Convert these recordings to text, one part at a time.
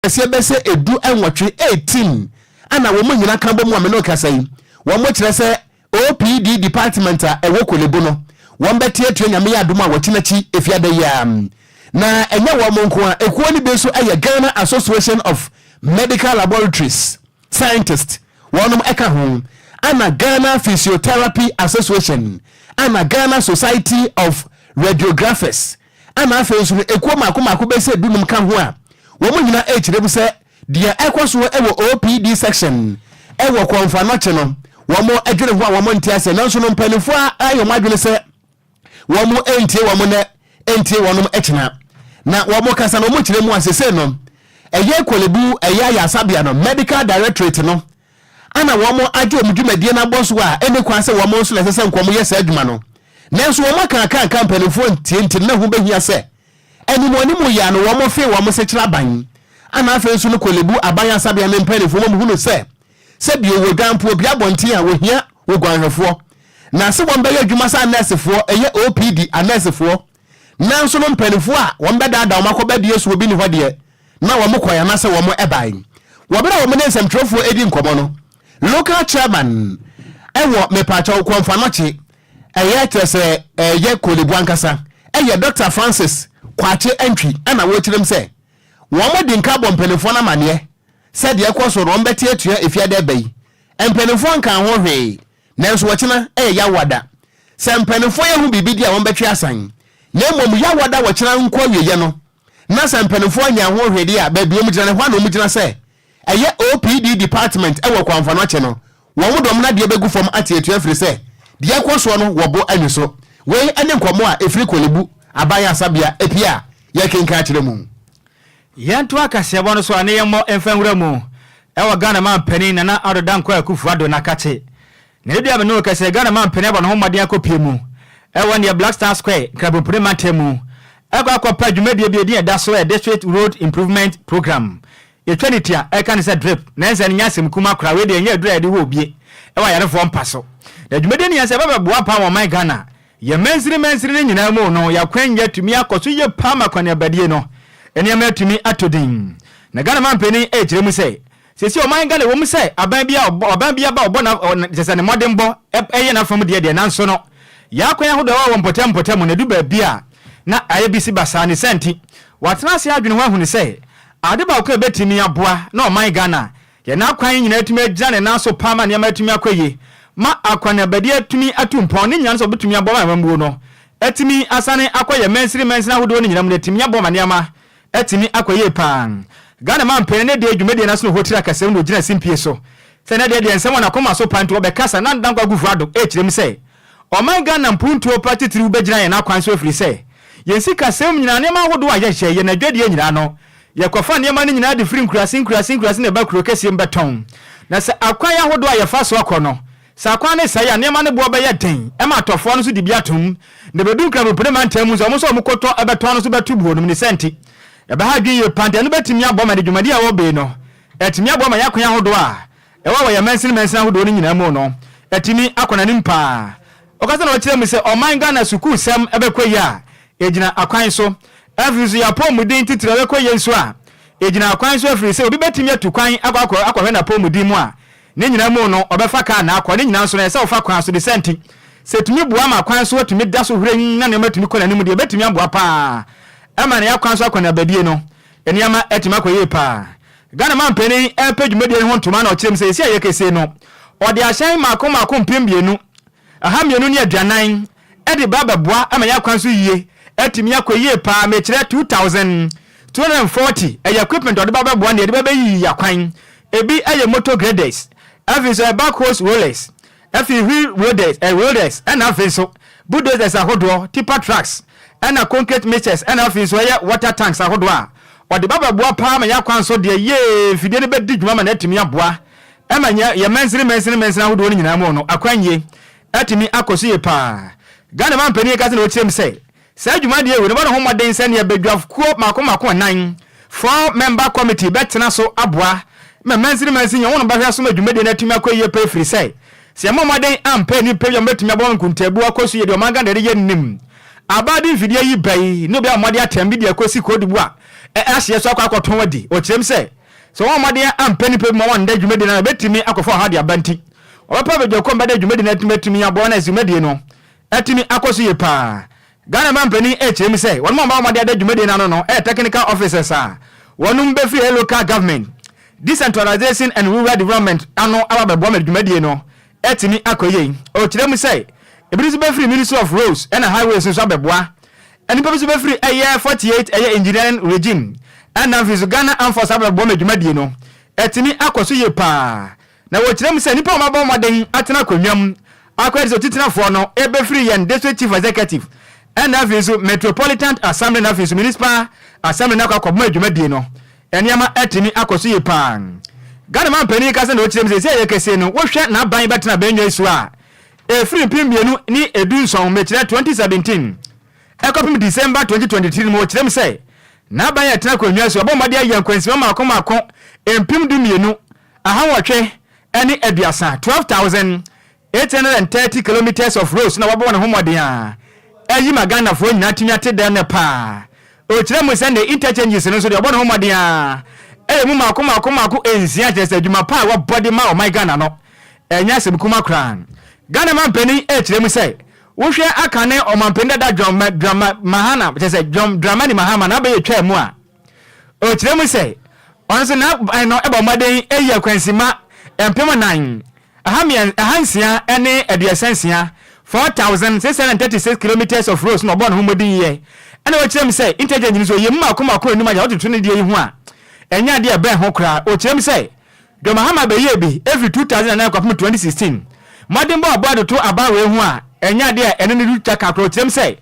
Kɛseɛ bɛsɛ 18, 18, ana wɔn nyinaa ka bɔ mu a me ne kasa yi, wɔn kyerɛ sɛ OPD department a ɛwɔ Korle Bu no, wɔn bɛte atua, Nyame yɛ adom a, wɔkyi n'akyi efiada yi a. Na ɛnyɛ wɔn nko a, ekuo no bi nso yɛ Ghana Association of Medical Laboratories Scientists, wɔnom ɛka ho, ana Ghana Physiotherapy Association, ana Ghana Society of Radiographers, ana afei nso no ekuo mako mako bɛsɛ 15 ka ho a wɔn nyinaa ɛrekyerɛ mu sɛ deɛ ɛkɔ so ɛwɔ OPD section ɛwɔ Kɔmfo Anɔkye no, wɔn adwene ho a wɔn nte ase. Nanso no mpanimfoɔ a ayɛ wɔn adwene sɛ wɔn ntie wɔn nɛ ntie wɔn akyina na wɔn kasa no, wɔn kyerɛ mu asese no ɛyɛ Korle Bu, ɛyɛ ayasabea no medical directorate no ana wɔn agye wɔn dwumadie no abɔ so a ɛne kwan sɛ wɔn nso na ɛsɛ sɛ nkɔm yɛ saa adwuma no. Nanso wɔn aka aka aka, mpanimfoɔ ntie, nti ne ho bɛhia sɛ animuonimu yɛ ano wɔn fe wɔn sekyerɛ aban, ana afei nso no Korle Bu aban asabea ne mpanimfoɔ wɔn hunu sɛ sɛbi owó dwanpo obi abɔnten a wɔhia oguanhwɛfoɔ na sɛ wɔn bɛyɛ adwuma sɛ anɛɛsefoɔ, ɛyɛ OPD anɛɛsefoɔ. Nanso no mpanimfoɔ a wɔn bɛdaadaa wɔn akɔbɛdie so obi ni hɔ deɛ na wɔn kɔɛ anaasɛ wɔn ɛban wɔbɛrɛ a wɔn ne nsɛmtwerɛfoɔ edi nkɔmɔ no, local chairman ɛwɔ mepaakyɛw Kɔmfo Anɔkye, ɛyɛ kyerɛ sɛ ɛyɛ Korle Bu ankasa, ɛyɛ Dr Francis Kwakye Antwi, ɛna wɔkyerɛ mu sɛ wɔn di nka bɔ mpanimfoɔ no amaneɛ sɛdeɛ ɛkɔ so no, wɔn bɛte atua efiada ɛbɛ yi. Mpanimfoɔ nka ho hwee, nanso wɔkyena ɛyɛ Yawada sɛ mpanimfoɔ yɛ ho biribi di a, wɔn bɛtwe asan. Na mmom Yawada wɔkyena nkɔ awieɛ no na sɛ mpanimfoɔ anya ho hwee deɛ a, baabi wɔn gyina no hɔ a na wɔn gyina sɛ ɛyɛ OPD department ɛwɔ Kɔmfo Anɔkye no, wɔn dɔm no adeɛ bɛgu fam ate atua, firi sɛ deɛ ɛkɔ soɔ no wɔbo anwi so. Wei ne nkɔmmɔ a ɛfiri Korle Bu aban asabea epi a yɛkenka akyerɛ mu. Yɛnto akaseɛbɔ no so a ne yɛmmɔ mfa nwura mu ɛwɔ Ghana man panin Nana Addo Dankwa Akufo Addo n'akakye na ɛdua me ne kɛsɛ Ghana man panin abɔ ne ho mmɔden akɔpie mu ɛwɔ neɛ Black Star Square, Nkrabompone mantam mu, ɛkɔ akɔpa dwumadie bi edin ɛda so ɛ District Road Improvement Program, yɛtwa ne tia ɛka ne sɛ DRIP. Na ɛnsɛ no nyɛ asɛm kuma koraa. Wei deɛ ɛnyɛ aduru a yɛde wɔ obie ɛwɔ ayarefoɔ mpa so, na dwumadie no yɛn sɛ ɛbɛbɛboa paa wɔ ɔman Ghana yɛ mansini mansini no nyinaa mu no, yɛakwan yɛ atumi akɔ so yie paa ma akɔneabadie no nneɛma atumi atɔ din. Na Ghana mampanin ɛrekyerɛ mu sɛ sɛsi ɔman Ghana wɔ mu sɛ aban bi a ɔban bi aba ɔbɔ na kyɛ sɛ ne mmɔdenbɔ ɛyɛ n'afam deɛ deɛ, nanso no yɛakwan ahodoɔ a wɔ mpɔtam mpɔtam no, ɛdu baabi a na ayɛ bi si basaa. Ne sɛ nti watena ase adwene ho ahunu sɛ ade baako a ɛbɛtumi aboa na ɔman Ghana yɛn akwan nyinaa atumi agyina ne nan so paa ma nneɛma atumi akɔ yie ma akɔneabadi atumi atu mpɔn ne nyinaa no sɛ wɔbɛtumi aboa ma amammuo no atumi asane akɔ yɛ mansini mansini ahodoɔ no nyinaa mu no, atumi aboa ma nneɛma atumi akɔ yie paa. Ghana man panin ne deɛ dwumadie no so no hotiri akasɛm na ogyina simpie so sɛ ne deɛ nsɛm wɔ n'akoma so pa, nti wɔbɛkasa. Na Dankwa Akufo Addo ɛkyerɛ mu sɛ ɔman Ghana mpuntuo pa titiriw bɛgyina yɛn akwan so, afiri sɛ yɛn sikasɛm nyinaa, nneɛma ahodoɔ a yɛhyɛ yɛn adwadie nyinaa no, yɛkɔfa nneɛma no nyinaa de firi nkurase nkurase nkurase na ɛba kuro kɛseɛ mu bɛtɔn. Na sɛ akwan ahodoɔ a yɛfa so akɔ no, sɛ akwan ne sɛe a, nneɛma no boɔ bɛyɛ den ɛma atɔfoɔ no nso de bi atom, na bɛdu Nkramompene mantam mu nso, ɔmo nso ɔmo kɔtɔ ɛbɛtɔn no nso bɛto buo nom. Ne sɛ nti ɛbɛha adwene yie pa, nti ɛno bɛtumi abɔ ma de dwumadi a ɛwɔ bee no ɛtumi aboa ma yɛakwan ahodoɔ a ɛwɔ wɔ yɛ mansini mansini ahodoɔ no nyinaa mu no ɛtumi akɔ n'anim paa. Ɔkasa na ɔkyerɛ mu sɛ ɔman Ghana sukuu sɛm ɛbɛkɔ yie a, ɛgyina akwan so. Afiri so yɛ apɔmuden titiri ɛbɛkɔ yie nso a, ɛgyina akwan so, afiri sɛ obi bɛtumi atu kwan akɔ akɔ akɔhwɛ n'apɔmuden mu a, ne nyinaa mu no ɔbɛfa kaa na akɔ. Ne nyinaa nso no ɛsɛ ɔfa kwan so de sɛ nti sɛ tumi boa ma kwan so atumi da so hurɛn na nneɛma atumi kɔ n'anim deɛ, ɛbɛtumi aboa paa ɛma ne akwan so akɔneabadie no nneɛma atumi akɔ yie paa. Ghana mampanin ɛpɛ dwumadie no ho ntoma na ɔkyerɛ mu sɛ esi a yɛkɛse no, ɔde ahyɛn mmaako mmaako 2240 ɛde ba bɛboa ama yɛ akwan so yie atumi akɔ yie paa. Mekyerɛ 2240, ɛyɛ equipment ɔde ba bɛboa ne yɛde bɛbɛyiyi akwan. Ebi ɛyɛ motor graders, afei nso ɛyɛ backhoes, rollers, afei wheel loaders, rollers, ɛna afei nso bulldozers ahodoɔ, tipper trucks, ɛna concrete mixers, ɛna afei nso ɛyɛ water tanks ahodoɔ a ɔde ba bɛboa paa ma yɛ akwan so deɛ yie mfidie no bɛdi dwuma ma na atumi aboa ɛma yɛ mansini mansini mansini ahodoɔ no nyinaa mu no akwan yie atumi akɔ so yie paa. Ghana man panin kasa na ɔkyerɛ mu sɛ saa dwumadie wei no bɔ ne ho mmɔden sɛneɛ badwakuo mako mako nnan, four member committee, bɛtena so aboa ma mansini mansini yɛn wɔn bɛhwɛ so ma dwumadie no atumi akɔ yie pɛ, firi sɛ sɛ yɛmmɔ mmɔden ampɛ nipa bi a wɔbɛtumi abɔ nkuntabu akɔ so yie deɛ, ɔman Ghana de yɛ nim abade mfidie yi bɛyi ne obi a mmɔde atɛm bi de akɔsi Cote d'Ivoire. ahyeɛ so akɔ akɔtɔn adi. Ɔkyerɛm sɛ sɛ wɔn mmɔden ampɛ nipa bi ma wɔn nda dwumadi no, ɛbɛtumi akɔfa ɔha de aba, nti ɔbɛpa badwakuo mbɛda dwumadi no atumi aboa na dwumadie no atumi akɔ so yie paa. Ghana mampanin ɛkyerɛ mu sɛ wɔn a wɔn mmɔden ada dwumadie no ano no ɛyɛ technical officers a wɔn bɛfiri Local Government, Decentralization and Rural Development ano aba bɛboa ma dwumadie no ɛtumi akɔ yie. Ɔkyerɛ mu sɛ ebi nso bɛfiri Ministry of Roads ɛna Highways nso abɛboa. Nnipa bi nso bɛfiri ɛyɛ 48 ɛyɛ engineering regime, ɛna mfiri so Ghana Armed Force abɛboa ma dwumadie no ɛtumi akɔ so yie paa. Na wɔkyerɛ mu sɛ nnipa a wɔabɔ mmɔden atena akonnwa mu akɔyɛ sɛ otitenafoɔ no ɛbɛfiri yɛn District Chief Executive, ɛna afei nso Metropolitan Assembly, na afei nso Municipal Assembly no akɔ akɔbɔ dwumadie no, nneɛma ɛtumi akɔ so yie paa. Ghana mampanin kasa na ɔkyerɛ mu sɛ sɛ ɛyɛ kɛseɛ no, wohwɛ n'aban bɛtena bɛnwa so a, ɛfiri 2017, mɛkyerɛ 2017 ɛkɔpem December 2023 no mu, wɔkyerɛ mu sɛ n'aban yɛ tena akonnwa so, ɔbɔ mmɔden ayɛ nkwansima mmaako mmaako 12,830, 12,830 kilometres of roads, na wɔbɔ wɔn ho mmɔden a ɛyi ma Ghanafoɔ nyinaa tumi ate dɛm no paa. Ɔkyerɛ mu sɛ ne interchanges no nso deɛ, ɔbɔ ne ho mmɔden a ɛyɛ mu mmaako mmaako mmaako nsia, kyerɛ sɛ adwuma pa a wɔbɔ de ma ɔman Ghana no ɛnyɛ asɛm kuma koraa. Ghana mampanin ɛkyerɛ mu sɛ wohwɛ aka ne ɔmampanin dada John Mahama, kyerɛ sɛ John Dramani Mahama na abɛyɛ twaa mu a, ɔkyerɛ mu sɛ ɔno nso n'aban no ɛbɔ mmɔden ɛyi akwansima 4,636, 4,636 kilometres of roads na ɔbɔ ne ho mmɔden yɛ. Ɛna ɔkyerɛ mu sɛ interchange no so yɛ mu mako mako enum agya wɔtoto ne deɛ yi ho a, ɛnyɛ adeɛ ɛbɛn ho koraa. Ɔkyerɛ mu sɛ John Mahama bɛyɛ bi every 2009 kɔpem 2016, mmɔden bɔ ɔbɔ adoto aban wei ho a, ɛnyɛ adeɛ a ɛno ne du twa kakra. Ɔkyerɛ mu sɛ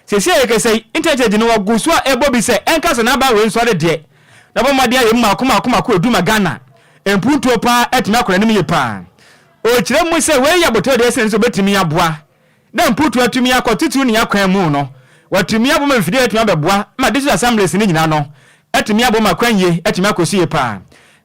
sɛsi a yɛkɛsɛ yi, interchange no wɔgu so a ɛbɔ bi sɛ ɛnka sɛ n'aban wei nsɔre deɛ, na bɔ mmɔden ayɛ mu mako mako mako edu ma Ghana mpuntuo paa atumi akɔ n'anim yie paa. Ɔkyerɛ mu sɛ wei yɛ abotire deɛ ɛsɛn sɛ obɛtumi aboa na mputu atumi akɔ titiriw ne akwan mu no, watumi abɔ ma mfidie atumi abɛboa ma district assemblies ne nyinaa no atumi abɔ ma kwan yie atumi akɔ so yie paa.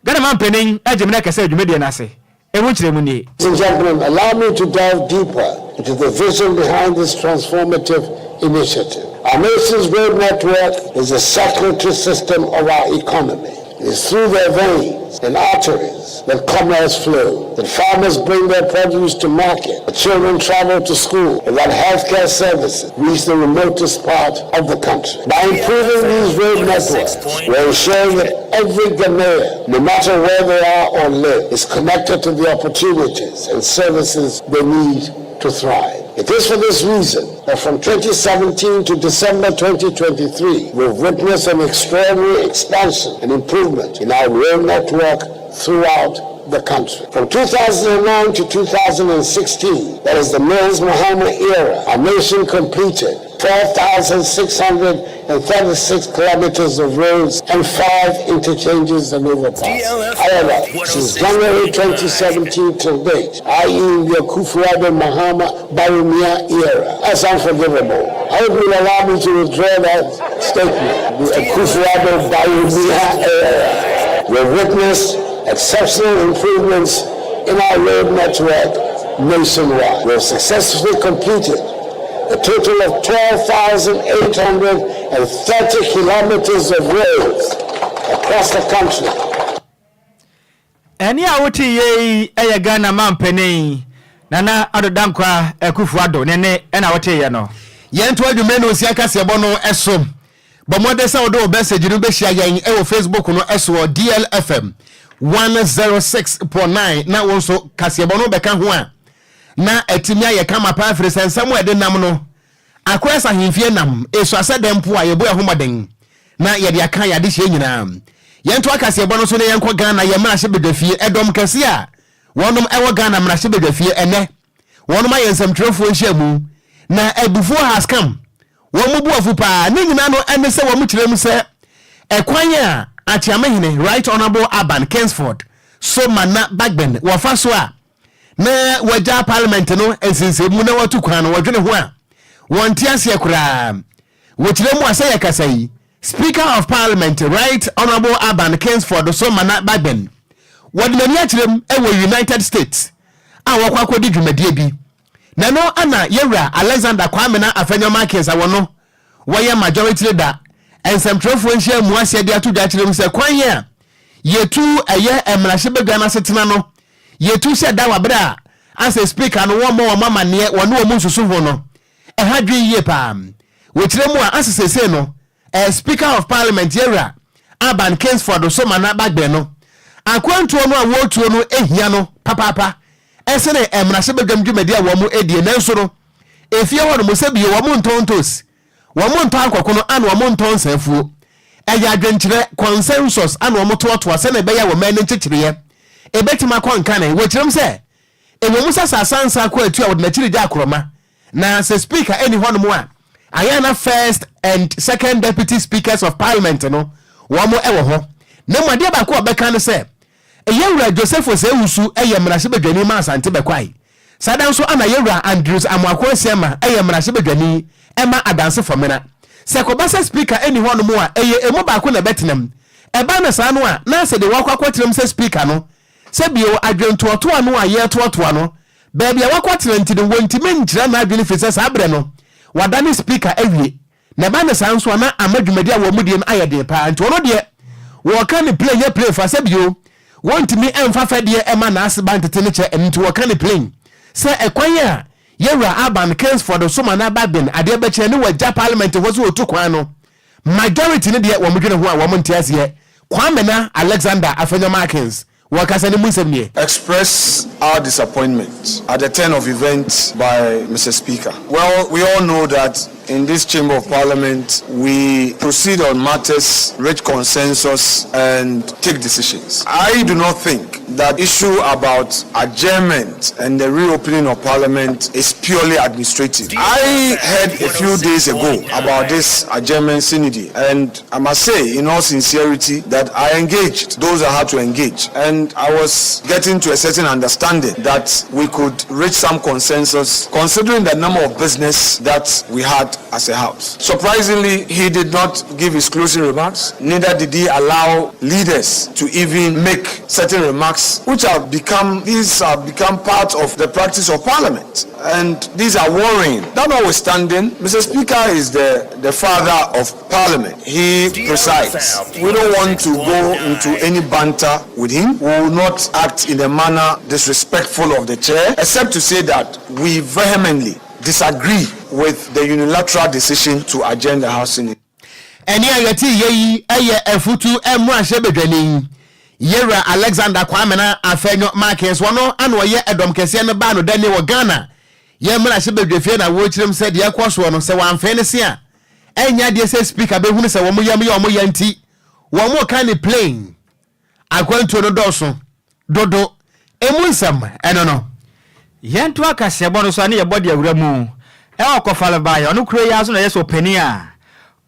Ghana mampanin agye mmerɛ kɛsɛ adwumadie no ase ɛho kyerɛ mu nie. Ladies and gentlemen, allow me to delve deeper into the vision behind this transformative initiative. Our nation's road network is the circulatory system of our economy. It is through their veins and arteries that commerce flows, that farmers bring their produce to market, that children travel to school, and that healthcare services reach the remotest part of the country. By improving these road networks, we're ensuring that every Ghanaian, no matter where they are or live, is connected to the opportunities and services they need to thrive. It is for this reason that from 2017 to December 2023, we've witnessed an extraordinary expansion and improvement in our road network throughout the country. From 2009 to 2016, that is the Mills Mahama era, our nation completed 4,636 kilometers of roads and five interchanges and overpasses. However, since January 2017 till date, i.e. the Akufo-Addo Mahama Bawumia era, that's unforgivable. I hope you'll allow me to withdraw that statement. The Akufo-Addo Bawumia era. We've witnessed exceptional improvements in our road network nationwide. We have successfully completed a total of 12,830 kilometers of roads across the country. Ɛne a wote yei ɛyɛ Ghana mampanin Nana Addo Dankwa Akufo Addo ne ne ɛna wote yɛ no. Yɛnto adwuma no osia kaseɛbɔ no ɛso. Bɔ mmɔden sɛ wode wo message no bɛhyia yɛn ɛwɔ Facebook no ɛsoɔ, DLFM 106.9, na wo nso kaseɛbɔ no bɛka ho a na atumi ayɛ kama paa, firi sɛ nsɛm a ɛde nam no akɔyɛ sɛ ahemfie nam ɛsu asɛ dɛm po a yɛbɔ ɛho mmɔden na yɛde aka yɛ adehyɛ nyinaa. Yɛnto akaseɛbɔ no so na yɛnkɔ Ghana yɛ mmarahyɛ badwafie. Ɛdɔm kɛse a wɔnom ɛwɔ Ghana mmarahyɛ badwafie ɛnɛ, wɔnom ayɛ nsɛmtwerɛfoɔ nhyiamu na abufuo has come. Wɔn mu bu afu paa. Ne nyinaa no ɛne sɛ wɔn kyerɛ mu sɛ ɛkwan a Akyeamehene Right Honourable Alban Kingsford Sumana Bagbin wɔfa so a na wɔagya parliament no nsinsɛmu na wɔatu kwan no, wɔdwene ho a wɔnte aseɛ koraa. Wɔkyerɛ mu a sɛ yɛkasa yi, Speaker of Parliament Right Honourable Alban Kingsford Sumana Bagbin wɔde n'ani akyerɛ mu wɔ United States a wɔkɔ akɔdi dwumadie bi, na no ana yɛwura Alexander Kwamena Afenyo Markins a wɔno wɔyɛ majority leader. Nsɛmtwerɛfoɔ nhyiamu aseɛ de ato dwa kyerɛ mu sɛ kwan a yɛtu ɛyɛ mmarahyɛbadwa no asetena no, yɛtu hyɛ da wɔ berɛ a asɛ Speaker no wɔmmɔ wɔn amanneɛ, wɔne wɔn nsusu ho no, ɛha dwen yie paa. Wɔkyerɛ mu a, asɛ seesei no, Speaker of Parliament Yɛwura Alban Kingsford Somana Bagbin no, akwantuo no a wɔretuo no hia no papaapa sene mmarahyɛbadwam dwumadi a wɔn die. Nanso no, efie hɔ nom sɛ bio wɔn ntɔn ntosi, wɔn ntɔ ankɔkono ana wɔn ntɔn nsafuo. Ɛyɛ adwenkyerɛ, consensus, ana wɔn toatoa sɛnea ɛbɛyɛ a wɔn ani nkyekyereɛ ɛbɛtumi akɔ nkane. Wɔkyerɛm sɛ ɛwɔ mu sɛ Sasansa kɔ atu a wɔde n'akyiri gya akorɔma, na sɛ Speaker ɛni hɔnom a, ayɛ na First and Second Deputy Speakers of Parliament no wɔn wɔ hɔ. Na mu adeɛ baako a ɔbɛka no sɛ Yɛwura Joseph Osei-Owusu yɛ mmarahyɛbadwani ma Asante Bɛkwae. Saa da nso ana Yɛwura Andrews Amoako Asiamah yɛ mmarahyɛbadwani ma Adanse Fɔmena. Sɛ ɛkɔba sɛ Speaker nni hɔnom a, ɛyɛ emu baako na ɛbɛtena mu. Ɛba no saa no a, na sɛ deɛ wakɔ akɔtena mu sɛ Speaker no, sɛ bio, adwentoɔtoa no a yɛretoatoa no, baabi a wakɔtena nti no, wɔntumi nkyerɛ n'adwene firi sɛ saa berɛ no, wadane Speaker awie. Na ɛba no saa nso a, na ama dwumadi a wɔn die no ayɛ den paa. Nti ɔno deɛ, wɔka no plain nyɛ plain fa sɛ bio, wɔntumi mfa fɛdeɛ mma n'ase ba ntete no kyɛ, ɛno nti wɔka no plain sɛ ɛkwan a Yɛwura Alban Kingsford Somana Bagbin adeɛ bɛkyɛ ne wagya parliament hɔ sɛ ɔtu kwan no, majority no deɛ wɔn dwene ho a wɔn nte aseɛ. Kwamena Alexander Afenyo Markins wɔkasa ne mu nsɛm nie. Express our disappointment at the turn of events by Mr. Speaker. Well, we all know that in this chamber of parliament, we proceed on matters, reach consensus, and take decisions. I do not think that issue about adjournment and the reopening of parliament is purely administrative. I heard a few days ago about this adjournment sine die, and I must say, in all sincerity, that I engaged those I had to engage, and I was getting to a certain understanding that we could reach some consensus considering the number of business that we had as a house. Surprisingly, he did not give his closing remarks, neither did he allow leaders to even make certain remarks which have become, these have become part of the practice of parliament. And these are worrying. That notwithstanding, Mr. Speaker is the father of parliament. He presides. We don't want to go into any banter with him. We will not act in a manner disrespectful of the chair, except to say that we vehemently disagree with the unilateral decision to adjourn the House in Ɛne a yɛte yɛ yi yɛ afutu mmarahyɛbadwani Yɛwura Alexander Kwamena Afenyo Markins. Wɔno ana ɔyɛ ɛdɔm kɛseɛ no baa no dani wɔ Ghana yɛ mmarahyɛbadwafie na wɔrekyerɛm sɛ deɛ ɛkɔ soɔ no, sɛ wɔamfee no se a, ɛnyɛ adeɛ sɛ Speaker bɛhunu sɛ wɔn yam yɛ wɔn ya nti wɔn ka ne plain akwantuo no dɔɔso dodo. Emu nsɛm ɛno no. Yɛnto akaseɛbɔ no so a ne yɛbɔ de awura mu ɛwɔ Kɔfalbae. Ɔno kuro yi ara so na ɛyɛ sɛ ɔpanin a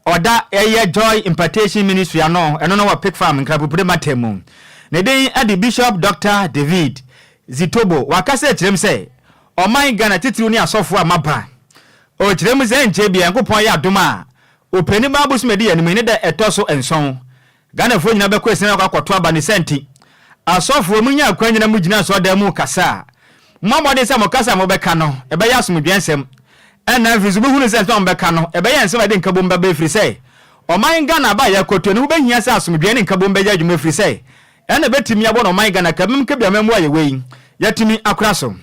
ɔda ɛyɛ Joy Impartation Ministry ano, ɛno no wɔ Pick Farm, Nkrapopire mantam mu. Ne din de Bishop Dr. David Zitobo. Wakasa akyerɛ mu sɛ ɔman Ghana titiriw ne asɔfoɔ a maba. Ɔkyerɛ mu sɛ ɛnkyɛ biara Nyankopɔn ayɛ adom a ɔpanin baa bosom adi anim yi ne da ɛtɔ so 7, Ghanafoɔ nyinaa bɛkɔ asiane akɔ akɔto aba. Ne saa nti, asɔfoɔ, monya akwan nyina mogyina asɔredan mu kasa a, mommɔ mmɔden sɛ mo kasa a mobɛka no, ɛbɛyɛ asomdwoeɛ nsɛm. Ɛna afei nso mobɛhunu sɛ nsɛm a mobɛka no, ɛbɛyɛ nsɛm a ɛde nkabom bɛba, ɛfiri sɛ ɔman Ghana aba a yɛrekɔto no, ho bɛhia sɛ asomdwoeɛ ne nkabom bɛyɛ adwuma, ɛfiri sɛ ɛna ɛbɛtumi abɔ na ɔman Ghana kabim kabiamammuo a yɛwɔ yi, yɛatumi akora so.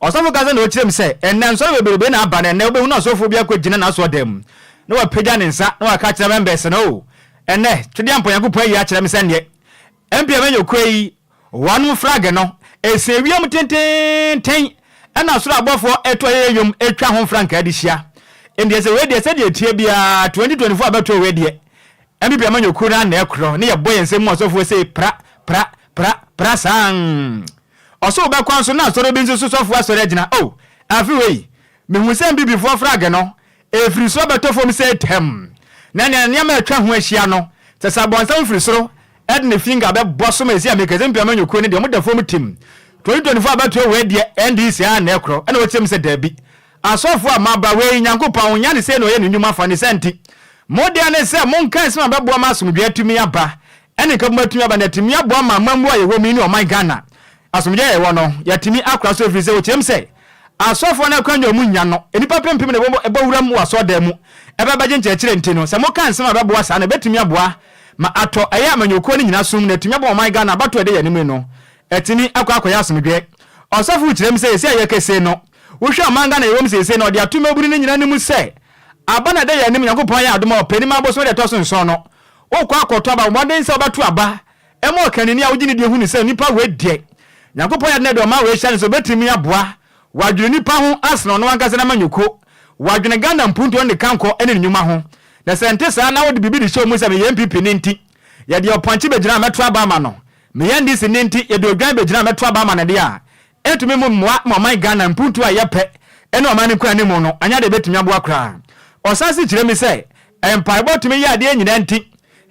Ɔsɔfo kasa na ɔkyerɛ mu sɛ, ɛnnɛ nsɔre bebrebe na aba na ɛnnɛ wobɛhunu asɔfoɔ bi akɔgyina n'asɔredan mu na wapagya ne nsa na waka akyerɛ members no, oh, Ɛnnɛ, Twedeampɔ Nyankopɔn ayi akyerɛ me sɛ neɛ MP amanyɔkuo yi wɔnom flag no ɛsɛn wiem tententen ɛna soro abɔfoɔ ɛto ayɛyɛ nnwom ɛtwa ho mfrankaa de hyia. Ndeɛ sɛ wei deɛ sɛdeɛ ɛteɛ biara 2024 abɛtoɔ wei deɛ NPP amanyɔkuo no ara na ɛkorɔ ne yɛbɔ yɛn nsam mu asɔfoɔ sei pra pra pra pra saa. Ɔsoro bɛkɔ nso na asɔre bi nso so sɔfoɔ asɔre agyina oh afe wei mehu sɛ NPP foɔ flag no Ɛfiri soro bɛtɔ fam sɛ tɛm, na nea nneɛma a atwa ho ahyia no, sɛ sɛ abɔnsam firi soro de ne finger bɛbɔ so ma ɛsi a, meka sɛ mpia amanyɔkuo no deɛ wɔda fam tim. 2024 abatoɔ wei deɛ NDC ara na ɛkorɔ, ɛna wɔkyerɛ mu sɛ daabi. Asɔfoɔ a moaba wei, Nyankopɔn nya ne sei na ɔyɛ ne nnwuma fa, ne saa nti, mo deɛ ne sɛ monka nsɛm a bɛboa ma asomdwoeɛ atumi aba, ɛne nkabom atumi aba, na atumi aboa ma amammuo a yɛwɔ mu yi ne ɔman Ghana asomdwoeɛ a yɛwɔ no, yɛatumi akora so, ɛfiri sɛ wɔkyerɛ mu sɛ. Asɔfoɔ no akwannya a wɔnnya no, nnipa mpempem na ɛbɔ wuram wɔ asɔredan mu bɛbɛgye nkyerɛkyerɛ nti no, sɛ moka nsɛm a ɛbɛboa saa no, ɛbɛtumi aboa ma atɔ ɛyɛ amanyɔkuo no nyina som na atumi aboa ɔman Ghana abatoɔ a ɛda yɛn anim yi no atumi akɔ akɔyɛ asomdwoeɛ. Ɔsɔfo kyerɛ mu sɛ seesei a yɛkɛsei no, wohwɛ ɔman Ghana a yɛwɔ mu seesei no, ɔde ato mmabunu no nyina anim sɛ aba na ɛda yɛn anim, Nyankopɔn ayɛ adom a Ɔpɛnim abosome da ɛtɔ so nson no, wokɔ akɔto aba, bɔ mmɔden sɛ wobɛto aba ma ɔkanini a wogye no die hunu sɛ onipa wei deɛ, Nyankopɔn yɛ adom na ɛde ɔman wei hyɛ no sɛ ɔbɛtumi aboa, wadwene nnipa ho asene ɔno ankasa n'amanyɔkuo, wadwene Ghana mpuntuo ne ne kankɔ ne ne nnwuma ho. Na sɛ ɛnte saa na wode biribi de hyɛ wo mu sɛ meyɛ NPP ni nti, yɛde ɔpɔnkye bɛgyina a mɛto aba ama no, meyɛ NDC ni nti yɛde odwan bɛgyina a mɛto aba ama no deɛ a, ɛntumi mmoa ma ɔman Ghana mpuntuo a yɛpɛ ne ɔman no nkɔanim no anyɛ adeɛ a ɛbɛtumi aboa koraa. Ɔsan nso kyerɛ mu sɛ mpaebɔ tumi yɛ adeɛ nyinaa nti,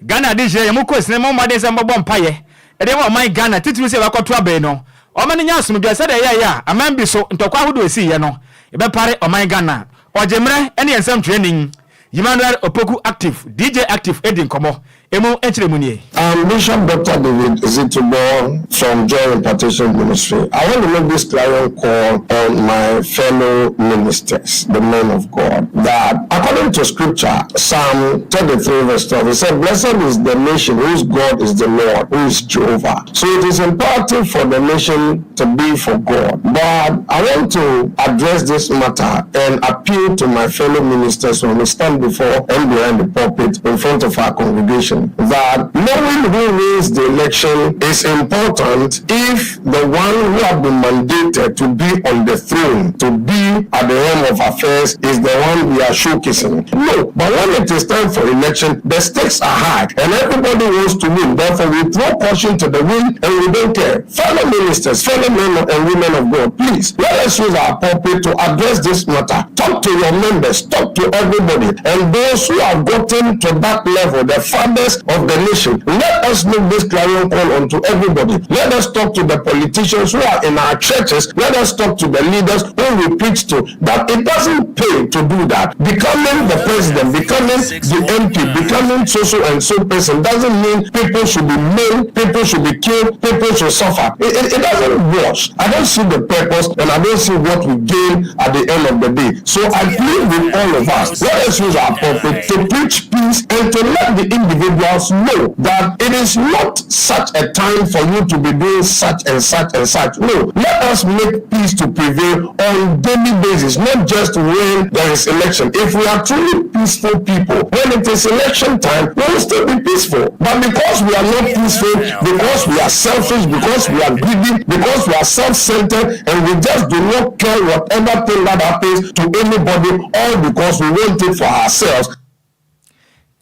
Ghana adehyeɛ yɛ mo kɔ sini mo mmɔden sɛ mobɛbɔ mpaeɛ de ama ɔman Ghana titiriw sɛ yɛbɛkɔto aba yi no ɔma no nya asomdwoeɛ sɛdeɛ ɛyɛeɛ a aman bi so ntɔkwa ahodoɔ ɛsiiɛ no yɛbɛpare ɔman Ghana. Ɔgye mmerɛ ne yɛn nsɛmtwerɛni Emmanuel Opoku Active, DJ Active di nkɔmmɔ. Emu nkyerɛmu nie. I'm Bishop Doctor David Zitubor from Joy Impartation Ministry. I want to make this clarion call on my fellow ministers, the men of God, that according to scripture, Psalm 33 verse 12, it said, Blessed is the nation whose God is the Lord, who is Jehovah. So it is imperative for the nation to be for God. But I want to address this matter and appeal to my fellow ministers when we stand before and behind the pulpit in front of our congregation that knowing who wins the election is important if the one who have been mandated to be on the throne, to be at the helm of affairs, is the one we are showcasing. No, but when it is time for election, the stakes are high and everybody wants to win. Therefore, we throw caution to the wind and we don't care. Fellow ministers, fellow men and women of God, please let us use our pulpit to address this matter. Talk to your members, talk to everybody, and those who have gotten to that level, the fathers of the nation. Let us make this clarion call unto everybody. Let us talk to the politicians who are in our churches. Let us talk to the leaders who we preach to that it doesn't pay to do that. Becoming the president, becoming the MP, becoming so so and so person doesn't mean people should be maimed, people should be killed, people should suffer. It, it, it doesn't wash. I don't see the purpose and I don't see what we gain at the end of the day. So I plead with all of us, let us use our pulpit to preach peace and to let the individuals know that it is not such a time for you to be doing such and such and such. No, let us make peace to prevail on daily basis, not just when there is election. If we are truly peaceful people, when it is election time, we will still be peaceful. But because we are not peaceful, because we are selfish, because we are greedy, because we are self-centered, and we just do not care whatever thing that happens to anybody, all because we want it for ourselves.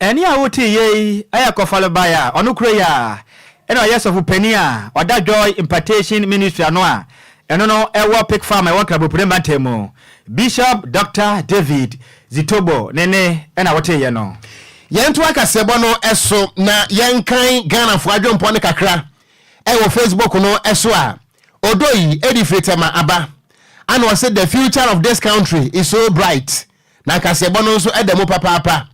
Ɛnne a wotee yei yɛ Kɔfalobay a ɔno kura yi a ɛna ɔyɛ sɔfo panin a ɔda Joy Impartation Ministry ano a ɛno no ɛwɔ Pick Farm a ɛwɔ Nkrabopire mantam mu. Bishop Dɔkta David Zitobo ne nne ɛna woteeɛ no. Yɛntoa kaseɛbɔ no so na yɛnkan Ghanafoɔ adwempɔ no kakra ɛwɔ Facebook no so a Odoi ɛdi firi Tema aba ana ɔse the future of this country is so bright na kaseɛbɔ no nso ɛda mu papaapa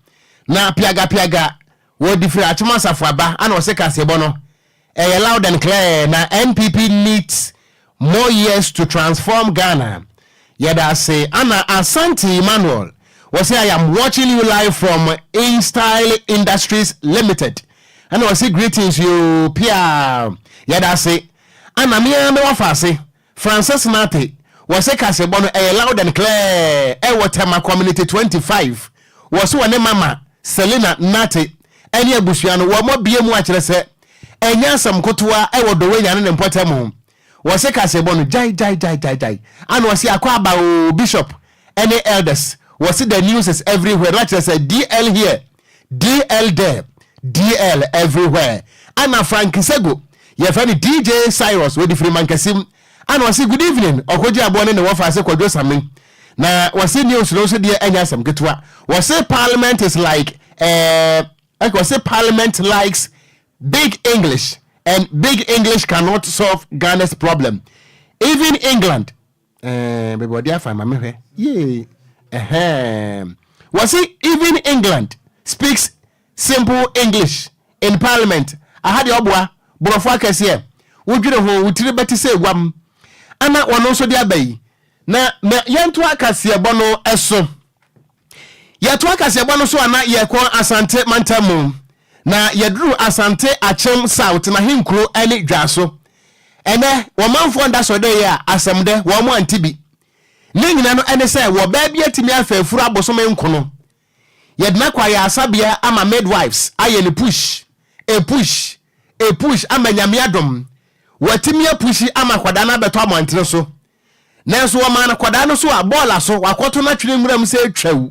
na piaga piaga wɔdi firi Akyem Asafo aba ana ɔse kaseɛbɔ no ɛyɛ loud and clear na NPP needs more years to transform Ghana yɛda ase ana Asante Emmanuel wɔse I am watching you live from InStyle Industries Limited ɛna wɔse greetings yoo pia yɛda ase ana mea me wafa ase Francis Nate wɔse kasebɔ no ɛyɛ loud and clear ɛwɔ Tema Community 25 wɔse wɔne mama Selina Nate ɛne abusua no wɔn abie mu akyerɛ sɛ ɛnyɛ asɛm kotoa ɛwɔ Dowenya ne ne mpɔtam ho wɔse kasebɔ no gyae gyae gyae gyae gyae ana wɔse akɔ aba oo Bishop ɛne elders wɔse the news is everywhere na kyerɛ sɛ DL here DL there DL everywhere ana Frank Sego yɛfrɛ no DJ Cyrus wɔde firi Mankasim ana ɔse good evening ɔkɔgye aboɔ ne ne wɔfa ase Kwadwo Same na wɔse news no nso deɛ ɛnyɛ asɛm ketewa wɔse parliament is like eh, okay, wɔse parliament likes big English and big English cannot solve Ghana's problem even England Eh, baabi ɔde afa ma mehwɛ yee ɛhɛn wɔse even England speaks simple English in parliament aha deɛ ɔboa borɔfo akɛseɛ wodwene ho wo tiri bɛte sɛ guam ana wɔno nso de aba yi. Na ma yɛntoa kaseɛbɔ no so. Yɛtoa kaseɛbɔ no so a na yɛkɔ Asante mantam mu. Na yɛduru Asante Akyem South n'ahenkuro ne Dwaso. Ɛnɛ, wɔmanfoɔ nda sɔ dɛ yɛ a asɛm dɛ wɔn ante bi. Ne nyina no ɛne sɛ wɔbaa bi atumi afa afuru abosome nkono. Yɛde no akɔ ayaresabea ama midwives ayɛ no push, a push, a push ama Nyame adom watumi apushi ama akwadaa no abɛtɔ abɔntene so. Nanso wɔmaa no akwadaa no so a bɔɔla so wakɔto no atwene nwura mu sɛ twaw.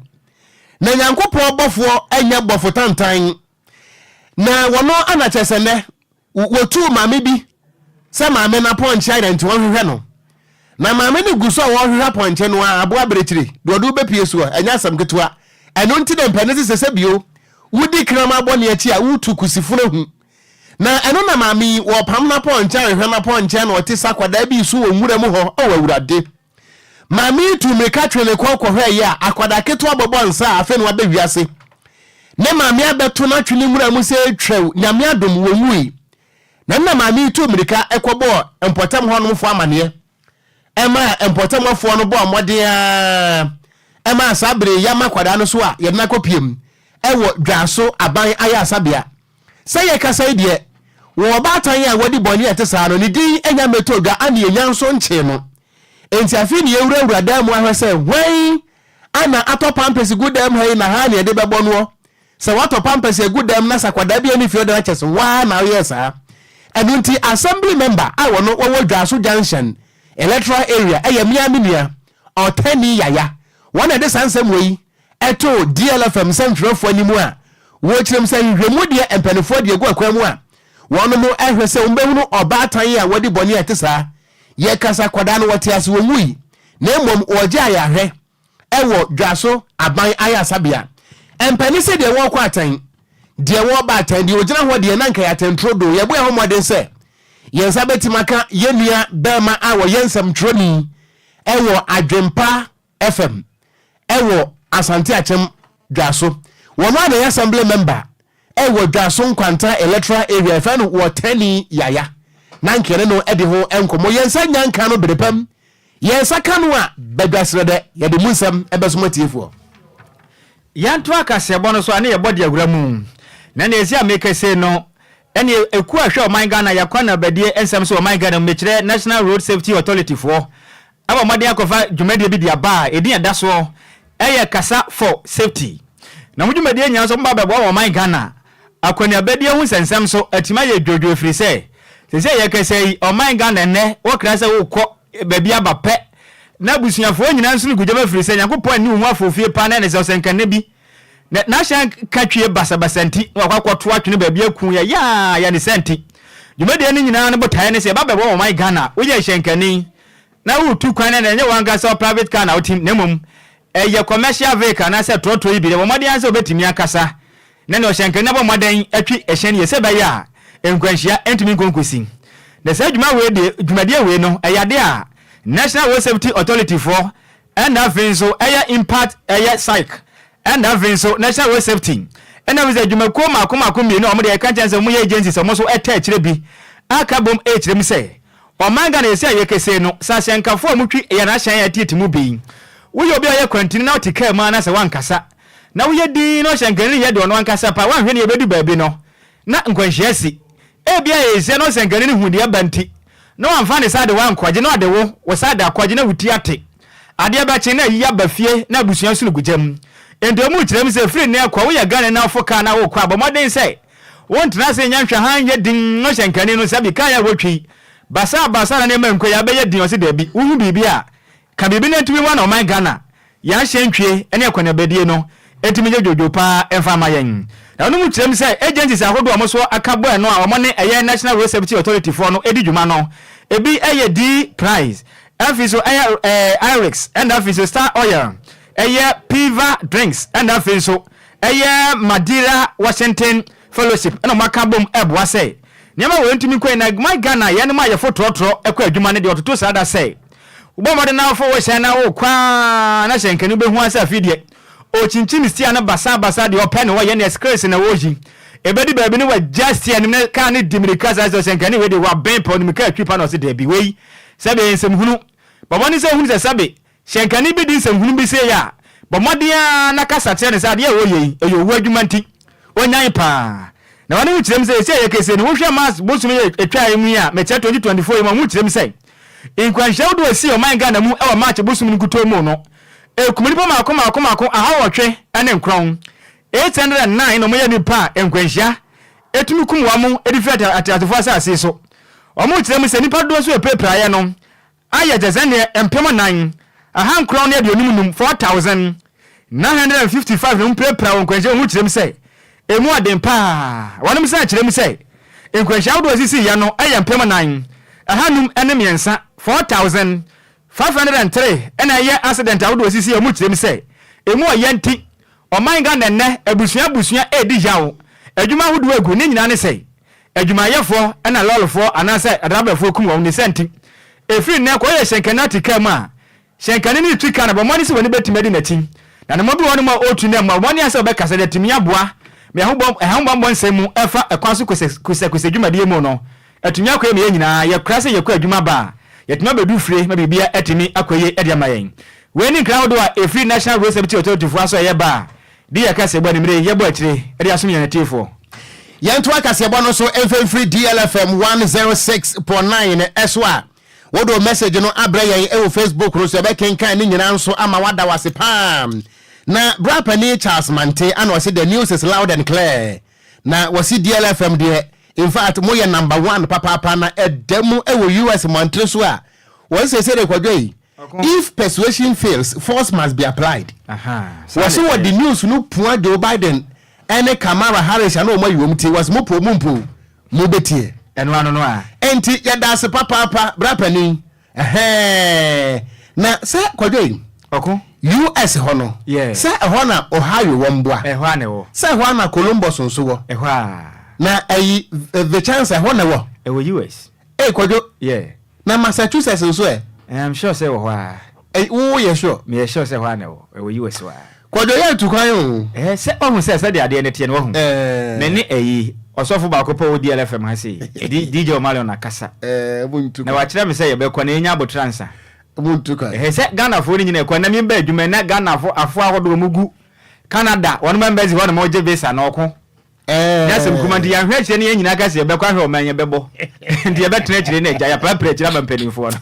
Na Nyankopɔn bɔfoɔ nyɛ bɔfo tantan. Na wɔno ana kyerɛ sɛ nnɛ wɔtuu maame bi sɛ maame no apɔnkye ayera nti wɔnhwehwɛ no. Na maame no gu so a wɔrehwehwɛ apɔnkye no a aboa berekyire deɛ ɔde wobɛpie soɔ ɛnyɛ asɛm ketewa. Ɛno nti na mpanin sɛ sɛ bio wodi kraman bɔne akyi a wotu kusifunu hu. Na ɛno na maame yi, wɔpam n'apɔnkye anhwɛ n'apɔnkye na ɔte sɛ akwadaa bi resu wɔ nwura mu hɔ. O Awurade! Maame yi tuu mmirika twee ne kɔn kɔhwɛeɛ a, akwadaa ketewa bɔbɔ nsa a afei na waba wiase. Ne maame abɛto no atwe ne nwura mu sɛ twɛw, Nyame adom, wɔnwui. Na ɛno na maame yi tuu mmirika kɔbɔɔ mpɔtam hɔnomfoɔ amaneɛ. Ɛmaa mpɔtam hɔfoɔ no bɔɔ mmɔden ara maa saa bere yi yɛama akwadaa no so a yɛde no akɔpiem wɔ Dwaso Aban Ayaresabea. Sɛ yɛkasa yi deɛ, wɔ ɔbaatan a wadi bɔne a ɛte saa no, ne din anya mmɛtɔɔ dwa ane yɛnya nso nkyee no. Enti afei ne yɛwurawura dan mu ahwɛ sɛ hwan ana atɔ pampers gu dan mu ha yi na ha ne yɛde bɛbɔ noɔ. Sɛ watɔ pampers agu dan mu na sɛ akwadaa bi ani fie ɔdan akyɛ sɛ waa na woyɛɛ saa. Ɛno nti assembly member a wɔno wɔwɔ Dwaso Junction electoral area ɛyɛ me ara me nua Ɔtani Yaya. Wɔn na ɛde saa nsɛm wei too DLFM nsɛntwerɛfoɔ anim a wɔkyerɛ mu sɛ nhwehwɛmu deɛ mpaninfoɔ de agu akwan mu a wɔnom hwɛ sɛ wɔbɛhunu ɔbaatan a wadi bɔne a ɛte saa. Yɛkasa akwadaa no wɔte ase wɔnwui na mmom wɔgye ayarehwɛ wɔ Dwaso aban ayaresabea. Mpanin sɛ deɛ wɔrekɔ atɛn, deɛ wɔreba atɛn, deɛ ɔgyina hɔ deɛ na nka yɛ atɛnturo Yɛbɔ yɛn ho mmɔden sɛ yɛn nsa bɛtumi aka yɛn nua bɛrima a wɔyɛ nsɛmtwerɛni wɔ Adwempa FM wɔ Asante Akyem Dwaso. Wɔn a na ɛyɛ assembly member wɔ Dwaso Nkwanta electoral area yɛfrɛ no Wɔtani Yaya. Na nka yɛne no de ho nkɔmmɔ. Yɛn nsa nya nka no bere pam. Yɛn nsa ka no a, badwa serɛ dɛ yɛde mu nsɛm bɛsom atiefoɔ. Yɛntoa kaseɛbɔ no so a ne yɛbɔ de awura mu. Na nea ɛsi a meka sei no, ɛne ekuo a ɛhwɛ ɔman Ghana yɛakɔ na badie nsɛm so wɔ ɔman Ghana mu, mekyerɛ National Road Safety Authority foɔ, abɔ mmɔden akɔfa dwumadie bi de aba a edin a ɛda soɔ yɛ Kasa for Safety. Na wɔn dwumadie nyinaa nso wɔba abɛboa wɔn ɔman Ghana akɔneabadie ho nsɛnsɛm so atumi ayɛ dwodwo ɛfiri sɛ seesei yɛkasa yi ɔman Ghana nnɛ wokra sɛ wokɔ baabi aba pɛ na abusuafoɔ nyinaa nso no gu gyam ɛfiri sɛ Nyankopɔn anni wo ho afofie paa na ɛne sɛ ɔsɛnkanna bi Na n'ahyɛn ka twie basabasa nti, na wakɔ akɔto atwene baabi aku yɛ yaaya ne saa nti. Dwumadie no nyinaa no botaeɛ ne sɛ yɛba bɛboa ɔman Ghana. Woyɛ hyɛnkani na woretu kwan no ɛnyɛ w'ankasa wo private car na wotim na mmom ɛyɛ commercial vehicle anaasɛ trɔtrɔ yi bi deɛ bɔ mmɔden ara sɛ wobɛtumi akasa na nea ɔhyɛnkani no abɔ mmɔden atwi ɛhyɛn no yie sɛ ɛbɛyɛ a nkwanhyia ntumi nkɔ nkɔsi. Na saa dwuma wei deɛ dwumadie wei no ɛyɛ adeɛ a National Road Safety Authority foɔ Ɛna afei nso ɛyɛ impact ɛyɛ psych ɛna afei nso national road safety ɛna afei nso adwumakuo mako mako mmienu a wɔn deɛ ɛka nkyɛn sɛ wɔn yɛ agencies wɔn nso ɛtɛ akyire bi aka bom ɛrekyerɛ mu sɛ ɔman Ghana yɛsi a yɛkɛsɛ no sɛ ahyɛnkafoɔ a wɔtwi yɛn ahyɛn a ɛteete mu bi woyɛ obi a ɔyɛ kwantini na ɔte kaa mu a na sɛ wankasa na woyɛ din na ɔhyɛnkani no yɛ deɛ ɔno ankasa pa wanhwɛ ne yɛbɛdu baabi no na nkwanhyia si. Ebia ɛyɛ na ɔsɛnkani no hu deɛ ɛba nti, na wamfa ne sa de wo ankɔgye, na ɔde wo, wo sa de akɔgye na wo ti ate. Adeɛ bɛkye na ayi aba fie na abusua nso no gu gya mu. Enti wɔn rekyerɛ mu sɛ firi nnɛ rekɔ woyɛ Ghanani na wofo kaa na wokɔ a, bɔ mmɔden sɛ wontena ase nyɛ nhwɛhan nyɛ dinn na ɔhyɛnkani no sɛbi kaa yi a wotwi basaa basaa na nneɛma nkɔ yi abɛyɛ din ɔse dabi wohu biribi a ka biribi na ntumi mmoa na ɔman Ghana Yɛn ahyɛntwie ne akɔneabadie no tumi yɛ dwodwo pa ara mfa ma yɛn. Na wɔnom kyerɛ mu sɛ agencies ahodoɔ a wɔn nso aka bɔ ɛno a wɔn ne ɛyɛ National Road Safety Authority foɔ no di dwuma no, ebi yɛ D Price, afei nso ɛyɛ ɛɛ Irix, ɛna afei nso Star Oil, ɛyɛ Piva Drinks, ɛna afei nso ɛyɛ Madeira Washington Fellowship ɛna wɔn aka bom ɛboa sɛ nneɛma wei ntumi nkɔ yie. Na my Ghana yɛnom a yɛfo trɔtrɔ kɔ adwuma no deɛ wɔtoto saa da sɛ Wobɔ mmɔden na woforo wo hyɛn na wokɔ ara na hyɛnkani bɛhu ara sɛ afei deɛ ɔrekyinkyim stia no basabasa, deɛ ɔpɛ na ɔyɛ, nea skills na ɔreyi. Ɛbɛdu baabi no wagya stia no mu na kaa no di mmirika saa sɛ ɔhyɛnkani wei deɛ waben pɛ, ɔnim kaa twi pa na ɔse daabi wei sɛbe ɛyɛ nsɛmhunu. Bɔ mmɔden sɛ wohunu sɛ sɛbe. Hyɛnkani bi di nsɛmhunu bi sei a, bɔ mmɔden ara na kasa kyerɛ no sɛ adeɛ a ɔreyɛ yi, ɛyɛ owu adwuma nti, ɔnnyae paa. Na wɔne wo kyerɛ mu sɛ, seesei a yɛkasa yi no, wohwɛ March bosome yi a ɛtwaeɛ mu yi a, mekyerɛ 2024 yi mu a, wɔkyerɛ mu sɛ, nkwanhyia ahodoɔ a ɛsii ɔman Ghana mu wɔ March bosome no nkutoo mu no, ɛkum nnipa mmaako mmaako mmaako ahanwɔtwe ne nkron, 809 na wɔyɛ nnipa a nkwanhyia tumi kum wɔn de firi ateasefoɔ asase yi so. Wɔkyerɛ mu sɛ nnipa dodoɔ nso a ɛpirapiraeɛ no ayɛ kyɛ sɛ neɛ 4955, 4,955 na wɔpirapira wɔ nkwanhyia mu. Wɔkyerɛ mu sɛ ɛmu ɔden paa. Wɔnom san kyerɛ mu sɛ nkwanhyia ahodoɔ a ɛsisiiɛ no yɛ 4503, 4,503 na ɛyɛ accident ahodoɔ a ɛsisiiɛ. Wɔkyerɛ mu sɛ ɛmu ɔyɛ nti ɔman Ghana nnɛ abusua abusua redi yaw, adwuma ahodoɔ agu, ne nyinaa ne sɛ adwumayɛfoɔ na lɔɔrefoɔ anaasɛ adrabafoɔ kum wɔn. Ne saa nti, ɛfiri nnɛ kɔ woyɛ hyɛnkani ate kaa mu a, hyɛnkani no retwi kaa no, bɔ mmɔden sɛ w'ani bɛtumi adi n'akyi. Na ne bi wɔ hɔnom a ɔretu no mmoa, bɔ mmɔden ara sɛ wobɛkasa de atumi aboa ma ahobammɔ nsɛm mu ɛfa ɛkwan so kosɛkosɛ dwumadie mu no atumi akɔ yie ma yɛn nyinaa. Yɛkora sɛ yɛkɔ adwuma ba a, yɛatumi abɛdu fie ma biribiara atumi akɔ yie de ama yɛn. Wei ne nkra ahodoɔ a ɛfiri National Road Safety Authority foɔ asoɛeɛ ba a Di yɛn kaseɛbɔ anwummere yi, yɛbɔ akyire de asom yɛn atiefoɔ. Yɛntoa kaseɛbɔ no so mfa mfiri DLFM 106.9 so a wode wo message no abrɛ yɛn wɔ Facebook no so, yɛbɛkenkan ne nyinaa nso ama wada wo ase paa. Na bra panin Charles Mante ana ɔse the news is loud and clear na wɔse DLFM deɛ in fact moyɛ number one papaapa na ɛda mu wɔ US mmɔntere so a wɔse seesei de kwadwo yi If persuasion fails, force must be applied. Wɔse wɔde news no pua Joe Biden ne Kamara Harris a na wɔn ayi wɔn ti, wɔse mo po mo mpo mo bɛtie. Ɛno ano no a. Enti yɛda ase papaapa bra panin. Ɛhɛɛ. Na sɛ Kwadwo yi. Ɔko. US hɔ no. Yeah. Sɛ ɛhɔ na Ohio wɔ mboa. Ɛhɔ a na ɛwɔ. Sɛ ɛhɔ a na Columbus nso wɔ. Ɛhɔ a. Na ɛyi Vichance ɛhɔ na ɛwɔ. Ɛwɔ US. Ei Kwadwo. Yeah. Na Massachusetts nso ɛ? Eh, I'm sure sɛ ɛwɔ hɔ ara. Ei, wo yɛ sure? Meyɛ sure sɛ ɛhɔ ara na ɛwɔ. Ɛwɔ US hɔ ara. Kwadwo yɛ ntu kwan o. Eh, sɛ wahu sɛ sɛdeɛ adeɛ no teɛ no wahu. Eh. Me ne ɛyi, ɔsɔfo baako pɛ wɔ DLFM ha sei, D, DJ Omalion akasa. Eh, mo ntu Na kwan. wakyerɛ me sɛ yɛbɛkɔ na yɛnya aboterɛ ansa. Mo ntu kwan. Eh, sɛ Ghanafoɔ no nyina ɛkɔ, na memba adwuma na Ghanafoɔ afoɔ ahodoɔ mo gu Canada, wɔnom embassy hɔ na mo gye visa na ɔko. Nyɛ asɛm kumaa nti yɛanhwɛ akyire ne yɛn nyinaa ka sɛ yɛbɛkɔ ahwɛ ɔman yɛbɛbɔ nti yɛbɛtena akyire na agya yɛaprapra akyire ama mpanimfoɔ no